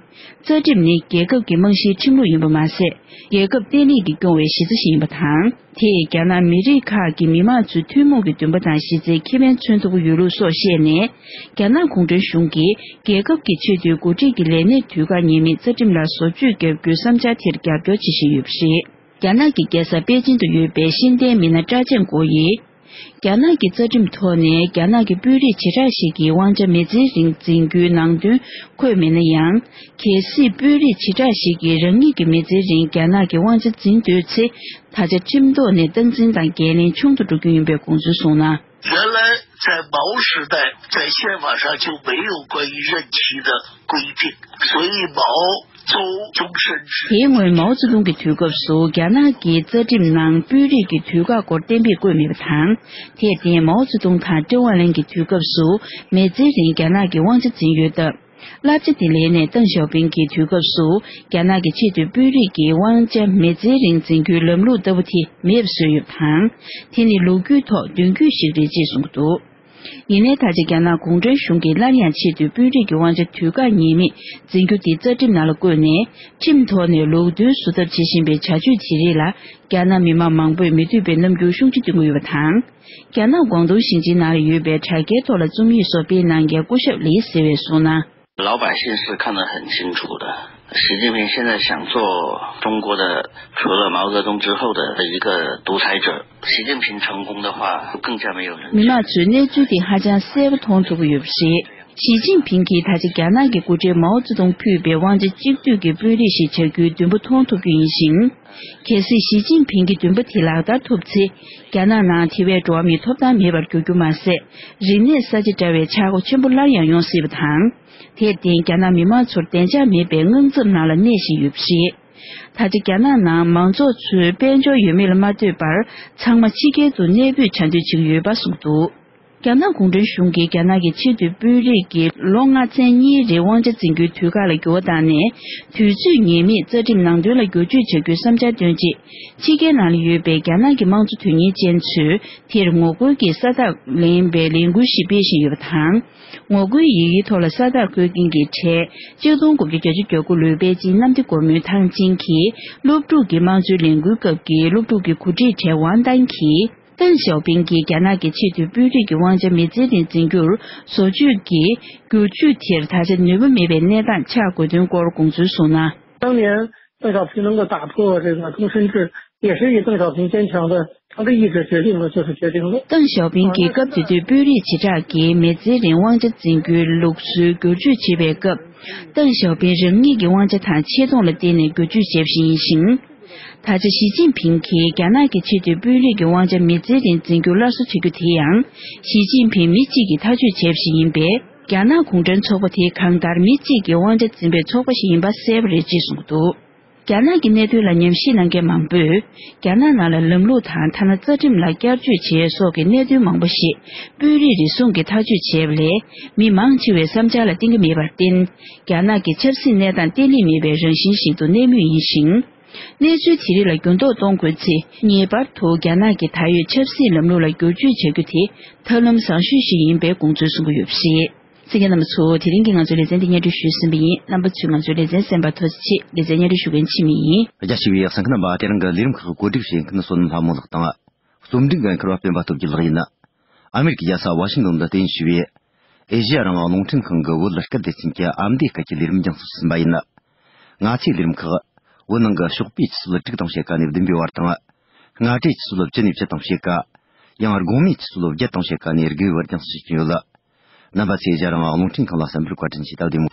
རྩ་ཁྲིམས་ནི་རྒྱལ་ཁབ་ཀྱི་རྨང་གཞིའི་ཁྲིམས་ལུགས་ཡིན་པ་མ་ཟད། རྒྱལ་ཁབ་བརྟན་ལྷིང་གིས་སྐྱོང་བའི་གཞི་རྩ་ཞིག་ཡིན་པ་དང་། དེས་རྒྱ་ནག་མི་རིགས་ཁག་གི་མི་དམངས་ཚོའི་ཐུན་མོང་གི་འདུན་པ་དང་གཞི་རྩའི་ཁེ་ཕན་མཚོན་ཐུབ་ཀྱི་ཡོད་ལུགས་སོགས་བཤད་ནས། རྒྱ་ནག་གུང་ཁྲན་གཞུང་གིས་རྒྱལ་ཁབ་ཀྱི་ཆེས་མཐོའི་འགོ་ཁྲིད་ཀྱི་ལས་གནས་དུས་བཀག་ངེས་མེད་རྩ་ཁྲིམས་ལ་བཟོ་བཅོས་བརྒྱབ་རྒྱུའི་བསམ་འཆར་དེར་རྒྱབ་སྐྱོར་བྱེད་བཞིན་ཡོད་པ་རེད། རྒྱ་ནག་གི་རྒྱལ་ས་པེ་ཅིན་དུ་ཡོད་པའི་ཤེས་ལྡན་མི་སྣ་ཀྲ་ཅན་ཀོ་ཡིས། རྒྱ་ནག་གི་རྩ་ཁྲིམས་ཐོག་ནས་རྒྱ་ནག་གི་དཔོན་རིགས་བྱེ་བྲག་ཞིག་གི་དབང་ཆ་མི་ཚེ་རིང་འཛིན་རྒྱུའི་ནང་དོན་འཁོད་མེད་ན་ཡང་། གལ་སྲིད་དཔོན་རིགས་བྱེ་བྲག་ཞིག་གིས་རང་ཉིད་ཀྱི་མི་ཚེ་རིང་རྒྱ་ནག་གི་དབང་ཆ་འཛིན་འདོད་ཚེ། ད་ཆ་ཁྲིམས་ཐོག་ནས་སྟངས་འཛིན་དང་འགན་ལེན་ཆུང་དུ་འགྲོ་རྒྱུ་ཡིན་པའི་དགོངས་ཚུལ་གསུངས་ན། 原来在毛时代，在宪法上就没有关于任期的规定，所以毛 དེའི་སྔོན་མའོ་ཙེ་ཏུང་གི་དུས་སྐབས་སུ་རྒྱ་ནག་གི་རྩ་ཁྲིམས་ནང་དཔོན་རིགས་ཀྱི་དུས་བཀག་སྐོར་གཏན་འབེབས་བཀོད་མེད་པ་དང་། དེར་བརྟེན་མའོ་ཙེ་ཏུང་དང་ཀྲེན་ཝང་ལིན་གྱི་དུས་སྐབས་སུ་མི་ཚེ་རིང་རྒྱ་ནག་གི་དབང་ཆ་འཛིན་ཡོད་སྟབས། བསླབ་བྱ་དེ་ལེན་ནས་ཏེང་ཞའོ་ཕིང་གི་དུས་སྐབས་སུ་རྒྱ་ནག་གི་ཆེས་མཐོའི་དཔོན་རིགས་ཀྱི་དབང་ཆ་མི་ཚེ་རིང་འཛིན་རྒྱུའི་ལམ་ལུགས་ལྟ་བུ་དེ་མེད་པ་བཟོས་ཡོད་པ་དང་། དེ་ནི་ལོ་རྒྱུས་ཐོག་མདུན་སྐྱོད་ཞིག་རེད་ཅེས་གསུངས་འདུག་ཡིན་ནའི་ད་ཆ་རྒྱ་ནག་གུང་ཁྲན་གཞུང་གིས་སླར་ཡང་ཆེས་མཐོའི་དཔོན་རིགས་ཀྱི་དབང་ཆ་དུས་བཀག་ངེས་མེད་འཛིན་རྒྱུ་དེ་རྩ་ཁྲིམས་ནང་ལ་བཀོད་ནས། ཁྲིམས་ཐོག་ནས་ལུགས་མཐུན་བཟོ་ཐབས་བྱེད་བཞིན་པའི་བྱ་སྤྱོད་དེ་རིགས་ལ། རྒྱ་ནག་མི་མང་མང་པོས་མི་འདོད་པའི་རྣམ་འགྱུར་ཤུགས་ཆེ་སྟོན་གྱི་ཡོད་པ་དང་། རྒྱ་ནག་གུང་ཏུང་ཞིང་ཆེན་ནང་ལ་ཡོད་པའི་དྲ་རྒྱའི་ཐོག་ལ་རྩོམ་ཡིག་སོགས་སྤེལ་གནང་མཁན་སྐུ་ཞབས་ལི་ཟེར་བས་གསུངས་ན། 老百姓是看得很清楚的。习近平现在想做中国的，除了毛泽东之后的一个独裁者。习近平成功的话，更加没有人。མི་མང་ཚོས་གནས་ཚུལ་དེ་ཧ་ཅང་གསལ་པོ་མཐོང་ཐུབ་ཀྱི་ཡོད་པ་རེད། ཞི་ཅིན་ཕིང་གིས་ད་ཆ་རྒྱ་ནག་གི་སྐུ་ཕྲེང་མའོ་ཙེ་ཏུང་ཕུད་པའི་དབང་ཆ་གཅིག་སྡུད་ཀྱི་དཔོན་རིགས་ཤིག་བྱ་རྒྱུའི་འདུན་པ་མཐོང་ཐུབ་རྒྱུ་ཡིན་ཞིང་། གལ་སྲིད་ཞི་ཅིན་ཕིང་གི་འདུན་པ་དེ་ལག་བསྟར་ཐུབ་ཚེ། རྒྱ་ནག་ནང་དེ་བས་འགྲོ་བ་མིའི་ཐོབ་ཐང་མེད་པར་འགྱུར་རྒྱུ་མ་ཟད། རིག་གནས་གསར་བརྗེ་འདྲ་བའི་ཆག་སྒོ་ཆེན་པོ་སླར་ཡང་ཡོང་སྲིད་པ་དང་། དེར་བརྟེན་རྒྱ་ནག་མི་མང་ཚོར་བདེ་འཇགས་མེད་པའི་དངངས་འཚབ་ནང་ལ་གནས་བཞིན་ཡོད་པ་རེད། ད་ཆ་རྒྱ་ནག་ནང་མང་ཚོགས་ཚོས་དཔལ་འབྱོར་ཡོད་མེད་ལ་མ་ལྟོས་པར་ཚང་མ་ཕྱི་རྒྱལ་དུ་གནས་སྤོས་བྱ་འདོད་བྱེད་ཀྱི་ཡོད་པ་གསུངས་འདུག་རྒྱ་ནག་གུང་ཁྲན་གཞུང་གིས་རྒྱ་ནག་གི་ཆེས་མཐོའི་དཔོན་རིགས་ཀྱི་ལོ་ལྔ་ཚན་གཉིས་རིང་དབང་ཆ་འཛིན་རྒྱུའི་དུས་བཀག་ལ་འགྱུར་བ་བཏང་ནས། དུས་ཚོད་ངེས་མེད་རྩ་ཁྲིམས་ནང་དོན་ལ་བསྒྱུར་བཅོས་བྱ་རྒྱུའི་བསམ་འཆར་བཏོན་རྗེས། ཕྱི་རྒྱལ་ནང་ལ་ཡོད་པའི་རྒྱ་ནག་གི་དམངས་གཙོ་དོན་གཉེར་ཅན་ཚོས་དེར་ངོ་རྒོལ་གྱི་ས་རྟགས་ལེན་པའི་ལས་འགུལ་ཞིག་སྤེལ་བཞིན་ཡོད་པ་དང་། ངོ་རྒོལ་ཡི་གེའི་ཐོག་ལ་ས་རྟགས་བཀོད་མཁན་གྱི་གྲས་གཅིག་སྟོང་དགུ་བརྒྱ་བརྒྱད་ཅུ་གྱ་དགུ་ལོའི་པེ་ཅིང་གནམ་བདེ་སྒོ་མོའི་ཐང་ཆེན་གྱི་སློབ་ཕྲུག་གི་དམངས་གཙོའི་ལས་འགུལ་སྐབས་ཀྱི་སློབ་ཕྲུག་གི་འགོ་ཁྲིད་གྲས་ཝང་ཏན་གྱིས། ཏེང་ཞའོ་ཕིང་གིས་རྒྱ་ནག་གི་ཆེས་མཐོའི་དཔོན་རིགས་ཀྱི་དབང་ཆ་མི་ཚེ་རིང་འཛིན་རྒྱུར་བཟོ་བཅོས་ཀྱི་བསྒྱུར་བཅོས་དེར་ད་ཆ་ནུས་པ་མེད་པའི་གནས་སྟངས་ཆགས་དགོས་དོན་སྐོར་དགོངས་ཚུལ་གསུངས་ན། 当年 ཏེང་ཞའོ་ཕིང་能够打破这个终身制，也是以 ཏེང་ཞའོ་ཕིང་坚强的他的意志决定了，就是决定了。 ཏེང་ཞའོ་ཕིང་གིས་སྐབས་དེ་དུས་དཔོན་རིགས་བྱེ་བྲག་གིས་མི་ཚེ་རིང་དབང་ཆ་འཛིན་རྒྱུའི་ལུགས་སྲོལ་བསྒྱུར་བཅོས་བྱེད་པའི་སྐབས། ཏེང་ཞའོ་ཕིང་རང་ཉིད་ཀྱི་དབང་ཆ་དང་ཆེ་མཐོང་ལ་བརྟེན་ནས་བསྒྱུར་བཅོས་བྱས་པ་ཞིག་ཡིན་ཞིང་། ད་ཆ་ཞི་ཅིན་ཕིང་གིས་རྒྱ་ནག་གི་ཆེས་མཐོའི་དཔོན་རིགས་ཀྱི་དབང་ཆ་མི་ཚེ་རིང་འཛིན་རྒྱུ་སླར་གསོ་བྱ་རྒྱུ་དེ་ཡང་། ཞི་ཅིན་ཕིང་མི་གཅིག་གིས་ཐག་གཅོད་བྱས་པ་ཞིག་ཡིན་པས། རྒྱ་ནག་གུང་ཁྲན་ཚོགས་པ་དེ་གང་ལྟར་མི་གཅིག་གིས་དབང་ཆ་འཛིན་པའི་ཚོགས་པ་ཞིག་ཡིན་པ་གསལ་པོ་རེད་ཅེས་གསུངས་འདུག་རྒྱ་ནག་གི་གནད་དོན་ལ་ཉམས་ཞིབ་གནང་མཁན་མང་པོས། རྒྱ་ནག་ནང་ལ་ལམ་ལུགས་དང་ཐ་ན་རྩ་ཁྲིམས་ལ་བསྐྱར་བཅོས་བྱས་སོགས་ཀྱི་གནད་དོན་མང་པོ་ཞིག་དཔོན་རིགས་རེ་ཟུང་གིས་ཐག་གཅོད་བྱས་པ་ལས། མི་མང་ཆེ་བའི་བསམ་འཆར་ལ་བརྟེན་གྱི་མེད་པར་བརྟེན། རྒྱ་ནག་གི་ཆབ་སྲིད་གནས་སྟངས་བརྟན་ལྷིང་མེད་པའི་རང་བཞིན་ཞིག་ཏུ་གནས་མུས་ཡིན་ཞིང་། གནས་ཚུལ་དེ་རིགས་ལ་འགྱུར་ལྡོག་གཏོང་དགོས་ཚེ། ངེས་པར་དུ་རྒྱ་ནག་གི་ད་ཡོད་ཆབ་སྲིད་ལམ་ལུགས་ལ་བསྒྱུར་བཅོས་བྱ་རྒྱུ་དེ་ཐབས་ལམ་བཟང་ཤོས་ཤིག་ཡིན་པའི་དགོངས་ཚུལ་གསུང་གི་ཡོད་པ་རེད། གསན་མཁན་རྣམ་པ་ཚོ། དེ་རིང་གི་ང་ཚོའི་ལེ་ཚན་འདི་སྙན་སྒྲོན་ཞུས་ཟིན་པ་ཡིན། རྣམ་པ་ཚོས་ང་ཚོའི་ལེ་ཚན་གསན་པར་ཐུགས་རྗེ་ཆེ། ལེ་ཚན་སྙན་སྒྲོན་ཞུ་མཁན་འཆི་མེད་ཡིན། རྒྱ་ཆེ་བའི་གསན་མཁན་རྣམ་པ། དེ་རིང་གི་ལས་རིམ་ཁག་གོ་སྒྲིག་བྱེད་མཁན་བསོད་ནམས་ལྷ་མོ་ལགས་དང་། རྩོམ་སྒྲིག་འགན་འཁུར་བ་སྤེན་པ་སྟོབས་རྒྱལ་ལགས་ཡིན། ཨ་མེ་རི་ཀའི་རྒྱལ་ས་ཝ་ཤིང་ཏོན་དུ་རྟེན་གཞི་བྱས་པའི་ཨེ་ཤེ་ཡ་རང་དབང་རླུང་འཕྲིན་ཁང་གི་བོད་སྐད་སྡེ་ཚན་གྱི་ཨ་མདོའི་སྐད་ཀྱི་ལས་རིམ་རྒྱང་སྲིང་ཞུ་བཞིན་པ་ཡིན། ང་ཚོའི་ལས་རིམ་ཁག་བོད་ནང་གི་ཞོགས་པའི་ཆུ་ཚོད་དྲུག་དང་ཕྱེད་ཀ་ནས་བདུན་པའི་བར་དང་། སྔ་དྲོའི་ཆུ་ཚོད་བཅུ་ནས་བཅུ་དང་ཕྱེད་ཀ། ཡང་དགོང་མོའི་ཆུ་ཚོད་བརྒྱད་དང་ཕྱེད་ཀ་ནས་དགུ་པའི་བར་རྒྱང་སྲིང་བྱེད་ཀྱི་ཡོད་ལ། རྣམ་པ་ཚོས་རྒྱ་རང་དབང་རླུང་འཕྲིན་ཁང་ལ་གསན་པར་བཀའ་དྲིན་ཆེ། ད་བདེ་མོ།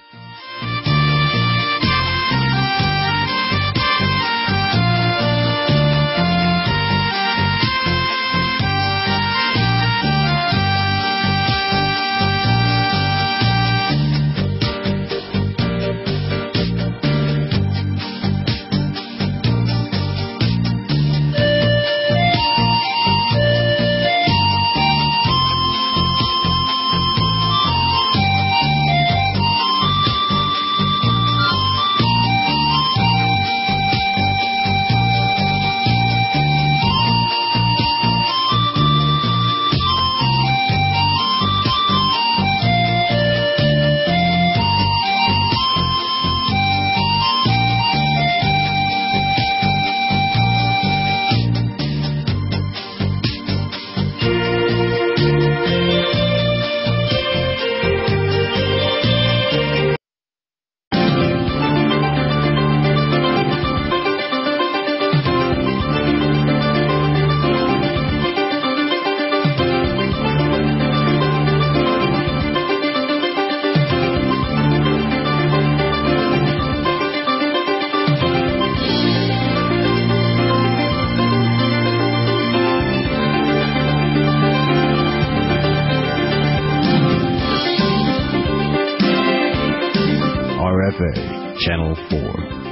R F A, Channel four.